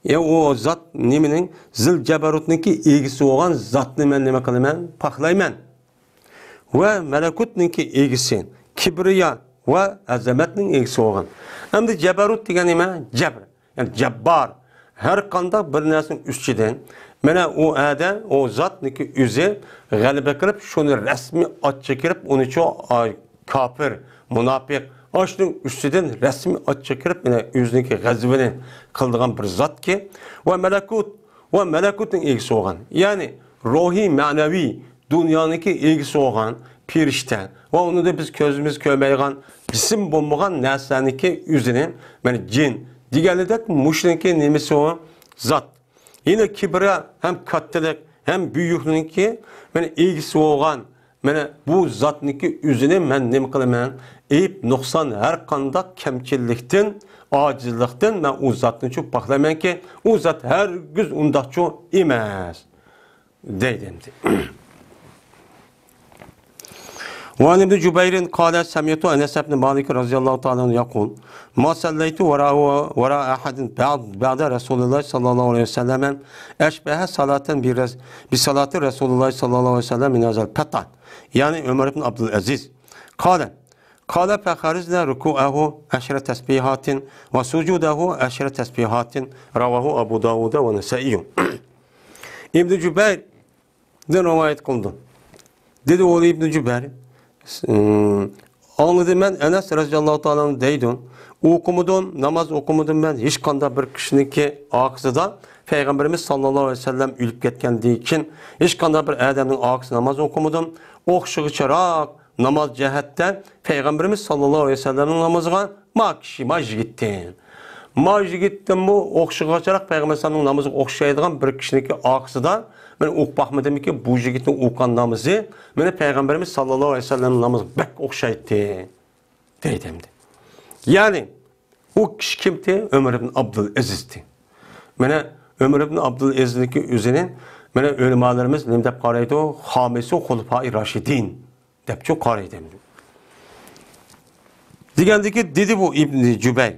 يا ئۇ زات نېمىنىڭ، زىل جەبەرۇتنىڭكى ئىگىسى بولغان زاتنى مەن نېمە قىلىمەن؟ پاكلايمەن. ۋە مەلەكۇتنىڭكى ئىگىسى، كىبرىيا ۋە ئەزەمەتنىڭ ئىگىسى بولغان. ئەمدى جەبەرۇت دېگەن نېمە؟ جەبر. يەنى جەببار، ھەر قانداق بىر نەرسىنىڭ ئۈستىدىن، مانا ئۇ ئەدە، ئۇ زاتنىكى ئۆزى غەلىبە قىلىپ، شۇنى رەسمىي ئاتچىقىرىپ، ئۇنىچۇ، ئاي، كاپىر، مۇناپىق، ئاشۇنىڭ ئۈستىدىن رەسمىي ئاتچىقىرىپ، مانا ئۆزىنىڭكى غەزىپىنى قىلىدىغان بىر زاتكى، ۋە مەلەكۇت، ۋە مەلەكۇتنىڭ ئىگىسى بولغان، يەنى روھىي، مەنىۋى دۇنيانىڭكى ئىگىسى بولغان پېرىشتە ۋە ئۇنىڭدا بىز كۆزىمىز كۆرمەيدىغان جىسىم بولمىغان نەرسىلەرنىڭكى ئۆزىنى، مانا جىن دېگەنلىدەك مۇشۇنىڭكى نېمىسى ئۇ؟ زات. يەنە كىبرىيا ھەم كاتتىلىق ھەم بۈيۈكلۈكنىڭكى مانا ئىگىسى بولغان، مانا بۇ زاتنىڭكى ئۆزىنى مەن نېمە قىلىمەن؟ ئەيىب، نۇقسان، ھەر قانداق كەمچىللىكتىن، ئاجىزلىقتىن مەن ئۇ زاتنىچۇ پاكلايمەنكى، ئۇ زات ھەرگىز ئۇنداقچۇ ئەمەس. دەيدۇ ئەمدى. وعن ابن جبير قال سمعت أنس بن مالك رضي الله تعالى عنه يقول ما صليت وراء، وراء أحد بعد، بعد رسول الله صلى الله عليه وسلم أشبه صلاة برس-، بصلاة رسول الله صلى الله عليه وسلم من هذا الفتى، يعني عمر بن عبد العزيز. قال، قال فخرجنا ركوعه عشر تسبيحات وسجوده عشر تسبيحات. رواه أبو داود والنسائي. ئىبن جۇبەير دىن رىۋايەت قىلىدۇ. دېدى ئوغلى ئىبن جۇبەير، ئىم، ئاڭلىدىم مەن، ئەنەس رەزىياللاھۇ تائالا ئەنھۇ دەيدۇ، ئوقۇمىدىم، ناماز ئوقۇمىدىم مەن ھېچقانداق بىر كىشىنىڭكى ئارقىسىدا، پەيغەمبىرىمىز ساللاللاھۇ ئەلەيھى ۋەسەللەم ئۆلۈپ كەتكەندىن كېيىن ھېچقانداق بىر ئادەمنىڭ ئارقىسىدا ناماز ئوقۇمىدىم. ئوخشىغۇچىراق ناماز جەھەتتە پەيغەمبىرىمىز ساللاللاھۇ ئەلەيھى ۋەسەللەمنىڭ نامىزىغا ما كىشى، ما يىگىتتىن. ما يىگىتتىنمۇ ئوخشىغۇچىراق پەيغەمبەر ئەلەيھىسسالامنىڭ نامىزىغا ئوخشايدىغان بىر كىشىنىڭكى ئارقىسىدا مەن ئوقۇپ باقمىدىمكى، بۇ يىگىتنىڭ ئوقۇغان نامىزى مانا پەيغەمبىرىمىز ساللاللاھۇ ئەلەيھى ۋەسەللەمنىڭ نامىزىغا بەك ئوخشايتتى دەيدۇ ئەمدى. يەنى ئۇ كىشى كىمتى؟ ئۆمەر ئىبن ئابدۇل ئەزىزتى. مانا ئۆمەر ئىبن ئابدۇل ئەزىزنىڭكى ئۆزىنى مانا ئۆلىمالىرىمىز نېمە دەپ قارايدۇ؟ خامىسۇ خۇلىفائى راشىدىن دەپچۇ قارايدۇ. دېگەندىكى دېدى بۇ ئىبنى جۇبەير.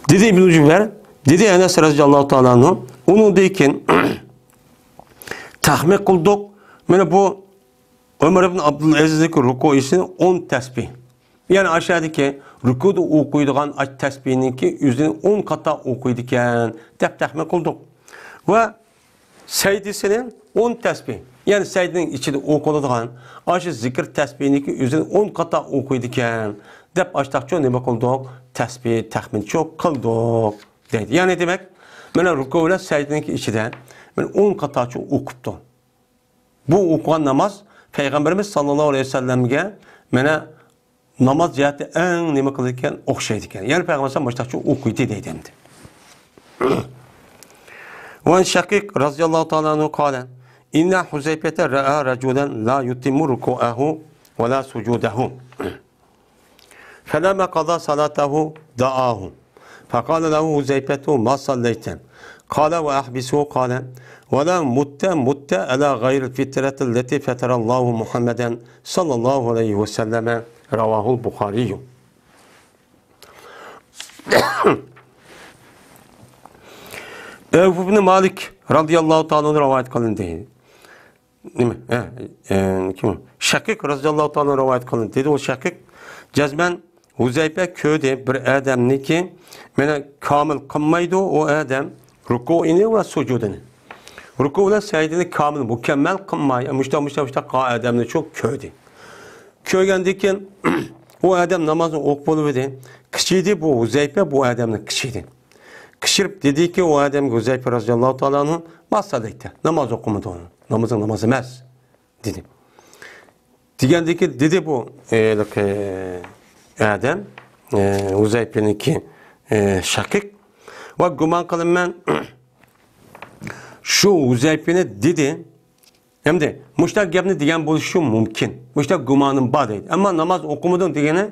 دېدى ئىبنى جۇبەير، دېدى ئەنەس رەزىياللاھۇ تائالا ئەنھۇ، ئۇنىڭدىن كېيىن تەخمىن قىلدۇق. مانا بۇ ئۆمەر ئىبن ئابدۇلئەزىزنىڭكى رۇكۇئىسى ئون تەسبىھ. يەنى ئاشۇ يەردىكى رۇكۇدا ئوقۇيدىغان ئاش تەسبىھنىڭكى ئۆزىنى ئون قاتا ئوقۇيدىكەن دەپ تەخمىن قىلدۇق. ۋە سەجدىسىنى ئون تەسبىھ، يەنى سەجدىنىڭ ئىچىدە ئوقۇلىدىغان ئاشۇ زىكىر تەسبىھنىڭكى ئۆزىنى ئون قاتا ئوقۇيدىكەن دەپ ئاشتاقچۇ نېمە قىلدۇق؟ تەسبىھ تەخمىنچۇ قىلدۇق دەيدۇ. يەنى دېمەك، مانا رۇكۇ بىلەن سەجدىنىڭكى ئىچىدە مانا ئون قاتاچۇ ئوقۇپتۇ. بۇ ئوقۇغان ناماز پەيغەمبىرىمىز ساللاللاھۇ ئەلەيھى ۋەسەللەمگە مانا ناماز جەھەتتە ئەڭ نېمە قىلىدىكەن، ئوخشايدىكەن. يەنى پەيغەمبەر ئەلەيھىسسالام مۇشۇنداقچە ئوقۇيتتى دەيدۇ ئەمدى. وعن شقيق رضي الله تعالى عنه قال: إن حذيفة رأى رجلا لا يتم ركوعه ولا سجوده. فلما قضى صلاته دعاه. فقال له حذيفة: ما صليت؟ قال: وأحبسه؟ قال: ولو مت مت على غير الفطرة التي فطر الله محمدا صلى الله عليه وسلم. رواه البخاري. ئەۋف ئىبن مالىك رەزىياللاھۇ تائالا ئەنھۇ رىۋايەت قىلىندى. نېمە؟ ھە، ئە، كىم؟ شەقىق رەزىياللاھۇ تائالا رىۋايەت قىلىندى. دېدى ئۇ شەقىق، جەزمەن ھۇزەيپە كۆردى بىر ئادەمنىكى، مانا كامىل قىلمايدۇ ئۇ ئادەم رۇكۇئىنى ۋە سۇجۇدىنى. رۇكۇ بىلەن سەجدىنى كامىل، مۇكەممەل قىلماي، مۇشتا، مۇشتا، مۇشتا قىلغان ئادەمنى شۇ كۆردى. كۆرگەندىن كېيىن ئۇ ئادەم نامازنى ئوقۇپ بولۇۋىدى. قىچىيدى بۇ ھۇزەيپە، بۇ ئادەمنى قىچىيدى. قىچىرىپ دېدىكى ئۇ ئادەمگە ھۇزەيپە رەزىياللاھۇ تائالا ئەنھۇ، ما سەللەيتە، ناماز ئوقۇمىدىڭ، نامىزىڭ ناماز ئەمەس، دېدى. دېگەندىكى دېدى بۇ، ئە، ھېلىقى ئادەم، ئە، ھۇزەيپىنىڭكى، ئە، شەقىق. ۋە گۇمان قىلىمەن، شۇ ھۇزەيپىنى دېدى. ئەمدى مۇشۇنداق گەپنى دېگەن بولۇشى مۇمكىن. مۇشۇنداق گۇمانىم بار دەيدۇ. ئەمما ناماز ئوقۇمىدىڭ دېگىنى،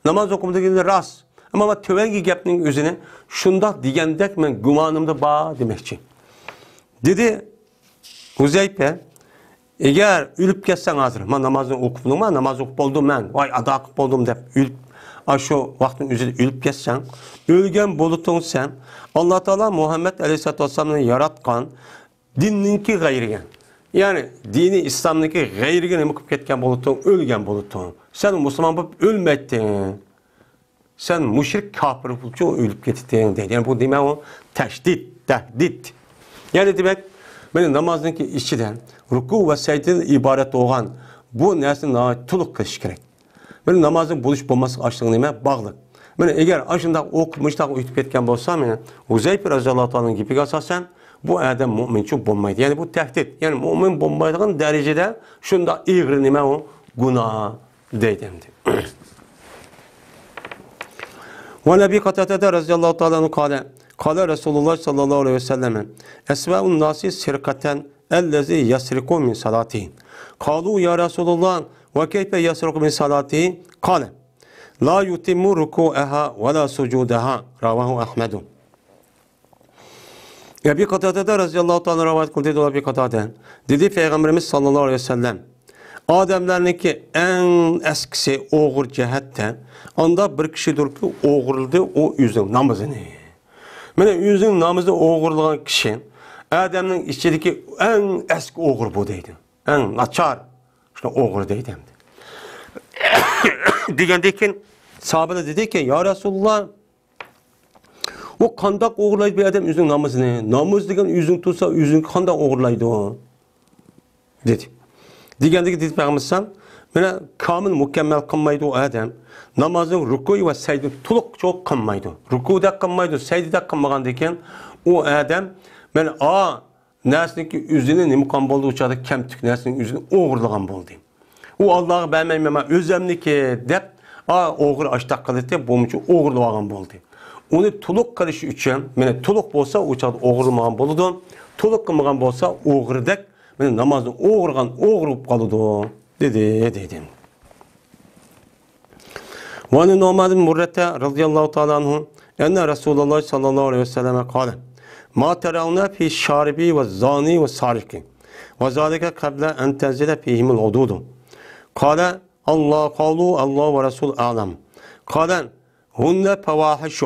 ناماز ئوقۇمىدىڭ دېگىنى راست. ئەمما مانا تۆۋەنكى گەپنىڭ ئۆزىنى شۇنداق دېگەندەك مەن گۇمانىمدا بار دېمەكچى. دېدى ھۇزەيپە، ئەگەر ئۆلۈپ كەتسەڭ ھازىر، مانا نامازنى ئوقۇپ بولدۇڭما، ناماز ئوقۇپ بولدۇم مەن، ۋاي ئادا قىلىپ بولدۇم دەپ ئۆلۈپ، ئاشۇ ۋاقىتنىڭ ئۆزىدە ئۆلۈپ كەتسەڭ، ئۆلگەن بولۇتۇڭ سەن، ئاللا تائالا مۇھەممەد ئەلەيھىسسالاتۇ ۋەسسالامنى ياراتقان دىننىڭكى غەيرىگە، يەنى دىنى ئىسلامنىڭكى غەيرىگە نېمە قىلىپ كەتكەن بولۇتۇڭ، ئۆلگەن بولۇتۇڭ. سەن مۇسۇلمان بولۇپ ئۆلمەيتتىڭ. سەن مۇشرىك كاپىر بولۇپچۇ ئۆلۈپ كېتىتتىڭ دەيدۇ. يەنى بۇ نېمە ئۇ؟ تەشدىد، تەھدىد. يەنى دېمەك، مانا نامازنىڭكى ئىچىدە رۇكۇ ۋە سەجدىدىن ئىبارەت بولغان بۇ نەرسىنى ناھايىتى تولۇق قىلىش كېرەك. مانا نامازنىڭ بولۇش بولماسلىقى ئاشۇنىڭ نېمە؟ باغلىق. مانا ئەگەر ئاشۇنداق ئوقۇپ، مۇشۇنداق ئۆتۈپ كەتكەن بولسا، مانا ھۇزەيپە رەزىياللاھۇ تائالانىڭ گېپىگە ئاساسەن، بۇ ئادەم مۆمىنچۇ بولمايدۇ. يەنى بۇ تەھدىد. يەنى مۆمىن بولمايدىغان دەرىجىدە شۇنداق ئېغىر نېمە ئۇ؟ گۇناھ دەيدۇ ئەمدى. وعن أبي قتادة رضي الله تعالى عنه قال: قال رسول الله صلى الله عليه وسلم: أسوأ الناس سرقة الذي يسرق من صلاته. قالوا: يا رسول الله، وكيف يسرق من صلاته؟ قال: لا يتم ركوعها ولا سجودها. رواه أحمد. ئەبى قاتادەدە رەزىياللاھۇ تائالا رىۋايەت قىلدى، دېدى ئەبى قاتادە. دېدى پەيغەمبىرىمىز ساللاللاھۇ ئەلەيھى ۋەسەللەم، ئادەملەرنىڭكى ئەڭ ئەسكىسى ئوغرى جەھەتتە ئاندا بىر كىشىدۇركى، ئوغرىلىدى ئۇ ئۆزىنىڭ نامىزىنى. مانا ئۆزىنىڭ نامىزىنى ئوغرىلىغان كىشى ئادەمنىڭ ئىچىدىكى ئەڭ ئەسكى ئوغرى بۇ دەيدۇ. ئەڭ ناچار شۇ ئوغرى دەيدۇ ئەمدى. دېگەندىن كېيىن ساھابىلەر دېدىكى، يا رەسۇلاللا، بۇ قانداق ئوغرىلايدۇ بۇ ئادەم ئۆزىنىڭ نامىزىنى؟ نامىز دېگەن ئۆزىنىڭ تۇرسا، ئۆزىنىڭ قانداق ئوغرىلايدۇ؟ دېدى. دېگەندىكى دېدى پەيغەمبەر ئەلەيھىسسالام، مانا كامىل مۇكەممەل قىلمايدۇ ئۇ ئادەم. نامازنىڭ رۇكۇئى ۋە سەجدىنى تولۇق چوق قىلمايدۇ. رۇكۇدەك قىلمايدۇ، سەجدىدەك قىلمىغاندىن كېيىن ئۇ ئادەم، مانا ئا نەرسىنىڭكى ئۆزىنى نېمە قىلغان بولدى؟ ئۇ چاغدا كەمتۈك نەرسىنىڭ ئۆزىنى ئوغرىلىغان بولدى. ئۇ ئاللاغا بەرمەيمەن، مەن ئۆزەمنىكى دەپ، ئا ئوغرى ئاشتاق قىلدى، بولمىچە ئوغرىلىۋالغان بولدى. ئۇنى تولۇق قىلىش ئۈچۈن، مانا تولۇق بولسا ئۇ چاغدا ئوغرىلىمىغان بولىدۇ، تولۇق قىلمىغان بولسا ئوغرىدەك، مانا نامازنى ئوغرىغان ئوغرى بولۇپ قالىدۇ، دېدى، دېدى. وعن النعمان بن مرة رضي الله تعالى عنه أن رسول الله صلى الله عليه وسلم قال: ما ترون في الشارب والزاني والسارق، وذلك قبل أن تنزل فيهم الحدود. قال: الله، قالوا: الله ورسوله أعلم. قال: هن فواحش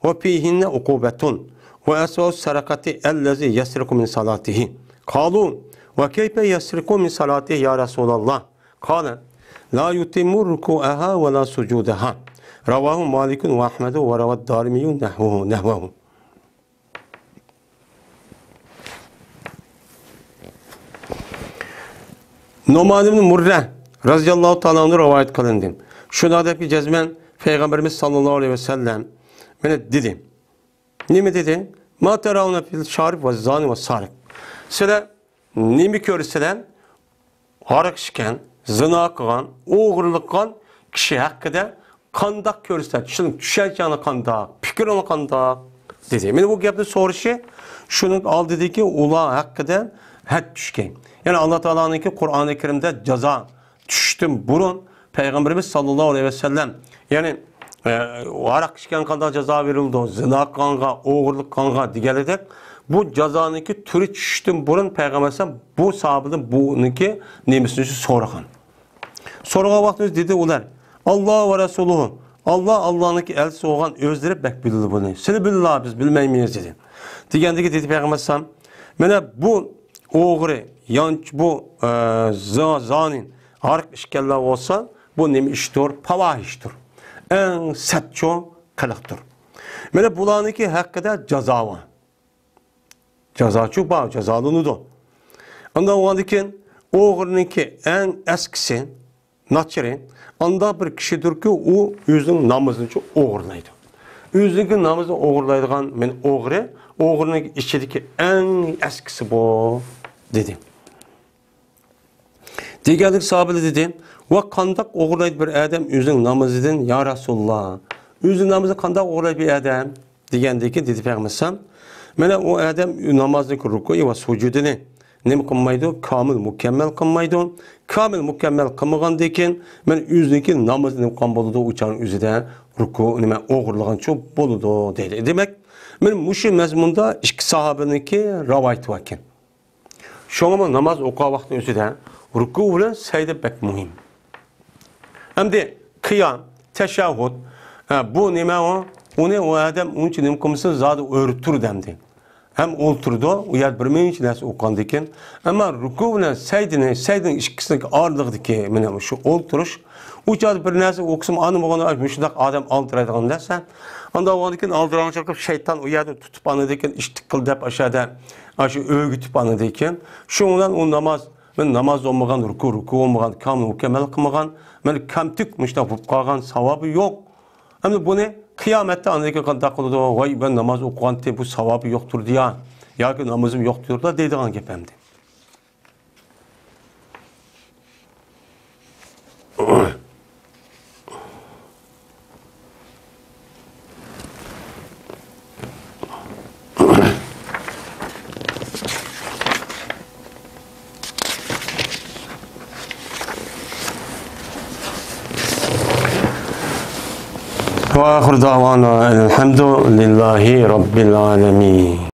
وفيهن عقوبة، وأسوأ السرقة الذي يسرق من صلاته. قالوا: وكيف يسرق من صلاته يا رسول الله؟ قال: لا يتم ركوعها ولا سجودها. رواه مالك وأحمد وروى الدارمي نحوه، نحوه. نومان ئىبن مۇررە رەزىياللاھۇ تائالا ئەنھۇ رىۋايەت قىلىندى. شۇنداق دەپكى جەزمەن پەيغەمبىرىمىز ساللاللاھۇ ئەلەيھى ۋەسەللەم مانا دېدى. نېمە دېدى؟ ما ترون في الشارب والزاني والسارق. سىلەر نېمە كۆرىسىلەر؟ ھاراق ئىچكەن، زىنا قىلغان، ئوغرىلىق قىلغان كىشى ھەققىدە قانداق كۆرىسىلەر؟ چۈشىنىڭ، چۈشەنچەڭلار قانداق؟ پىكرىڭلار قانداق؟ دېدى. مانا بۇ گەپنى سورىشى شۇنىڭ ئالدىدىكى ئۇلار ھەققىدە ھەد چۈشكەن. يەنى ئاللا تائالانىڭكى قۇرئانى كەرىمدە جازا چۈشۈشتىن بۇرۇن پەيغەمبىرىمىز ساللاللاھۇ ئەلەيھى ۋەسەللەم، يەنى، ئە، ھاراق ئىچكەن قانداق جازا بېرىلىدۇ، زىنا قىلغانغا، ئوغرىلىق قىلغانغا دېگەنلىكتەك، بۇ جازانىڭكى تۈرى چۈشۈشتىن بۇرۇن پەيغەمبەر ئەلەيھىسسالام بۇ ساھابىدىن بۇنىڭكى نېمىسىنى سورىغان. سورىغان ۋاقتىمىزدا دېدى ئۇلار، ئاللا ۋە رەسۇلۇھۇ، ئاللا، ئاللانىڭكى ئەلچىسى بولغان ئۆزلىرى بەك بىلىدۇ بۇنى. سىلەر بىللا، بىز بىلمەيمىز دېدى. دېگەندىكى دېدى پەيغەمبەر ئەلەيھىسسالام، مانا بۇ ئوغرى، يانچۇ، بۇ، ئە، زا-، زانى، ھاراق ئىچكەنلەر بولسا، بۇ نېمە ئىشتۇر؟ پاۋاھىشتۇر. ئەڭ سەتچۇ قىلىقتۇر. مانا بۇلارنىڭكى ھەققىدە جازا بار. جازاچۇ بار، جازالىنىدۇ. ئاندىن بولغاندىن كېيىن ئوغرىنىڭكى ئەڭ ئەسكىسى، ناچىرى، ئانداق بىر كىشىدۇركى، ئۇ ئۆزىنىڭ نامىزىنىچۇ ئوغرىلايدۇ. ئۆزىنىڭكى نامىزىنى ئوغرىلايدىغان مەن ئوغرى، ئوغرىنىڭ ئىچىدىكى ئەڭ ئەسكىسى بۇ، دېدى. دېگەندىكى ساھابىلەر دېدى، ۋە قانداق ئوغرىلايدۇ بىر ئادەم ئۆزىنىڭ نامىزىدىن، يا رەسۇلاللا؟ ئۆزىنىڭ نامىزىنى قانداق ئوغرىلايدۇ بىر ئادەم؟ دېگەندىكى دېدى پەيغەمبەر ئەلەيھىسسالام، مانا ئۇ ئادەم نامازنىڭكى رۇكۇئى ۋە سۇجۇدىنى نېمە قىلمايدۇ؟ كامىل مۇكەممەل قىلمايدۇ. كامىل مۇكەممەل قىلمىغاندىن كېيىن، مانا ئۆزىنىڭكى نامىزى نېمە قىلغان بولىدۇ؟ ئۇ چاغنىڭ ئۆزىدە رۇكۇ، نېمە، ئوغرىلىغانچۇ بولىدۇ، دېدى. دېمەك، مانا مۇشۇ مەزمۇندا ئىككى ساھابىنىڭكى رىۋايىتى باركەن. شۇڭىمۇ ناماز ئوقۇغان ۋاقىتنىڭ ئۆزىدە رۇكۇ بىلەن سەجدە بەك مۇھىم. ئەمدى قىيام، تەشەھھۇد، ھە، بۇ نېمە ئۇ؟ ئۇنى ئۇ ئادەم ئۇنچە نېمە قىلمىسۇن، زادى ئۆرە تۇرىدۇ ئەمدى. ھەم ئولتۇرىدۇ، ئۇ يەردە بىر مۇنچە نەرسە ئوقۇغاندىن كېيىن. ئەمما رۇكۇ بىلەن سەجدىنى، سەجدىنىڭ ئىككىسىنىڭ ئارىلىقىدىكى مانا شۇ ئولتۇرۇش، ئۇ چاغدا بىر نەرسە ئوقۇسىمۇ ئانا بولغان مۇشۇنداق ئادەم ئالدىرايدىغان نەرسە. ئانداق بولغاندىن كېيىن ئالدىراڭچىلىق قىلىپ شەيتان ئۇ يەردىن تۇتۇپ ئاندىن كېيىن ئىشتىك قىل دەپ ئاشۇ يەردە، ئاشۇ ئۆگىتىپ ئاندىن كېيىن. شۇنىڭ بىلەن ئۇ ناماز، مەن ناماز بولمىغان، رۇكۇ، رۇكۇ بولمىغان، كامىل مۇكەممەل قىلمىغان، مەن كەمتۈك مۇشۇنداق بولۇپ قالغان، ساۋابى يوق. ئەمدى بۇنى قىيامەتتە ئاندىن كېيىن قانداق قىلىدۇ؟ ۋاي، مەن ناماز ئوقۇغانتى، بۇ ساۋابى يوقتۇردى يا، ياكى نامىزىم يوقتۇردى دەيدىغان گەپ ئەمدى. وآخر دعوانا أن الحمد لله رب العالمين.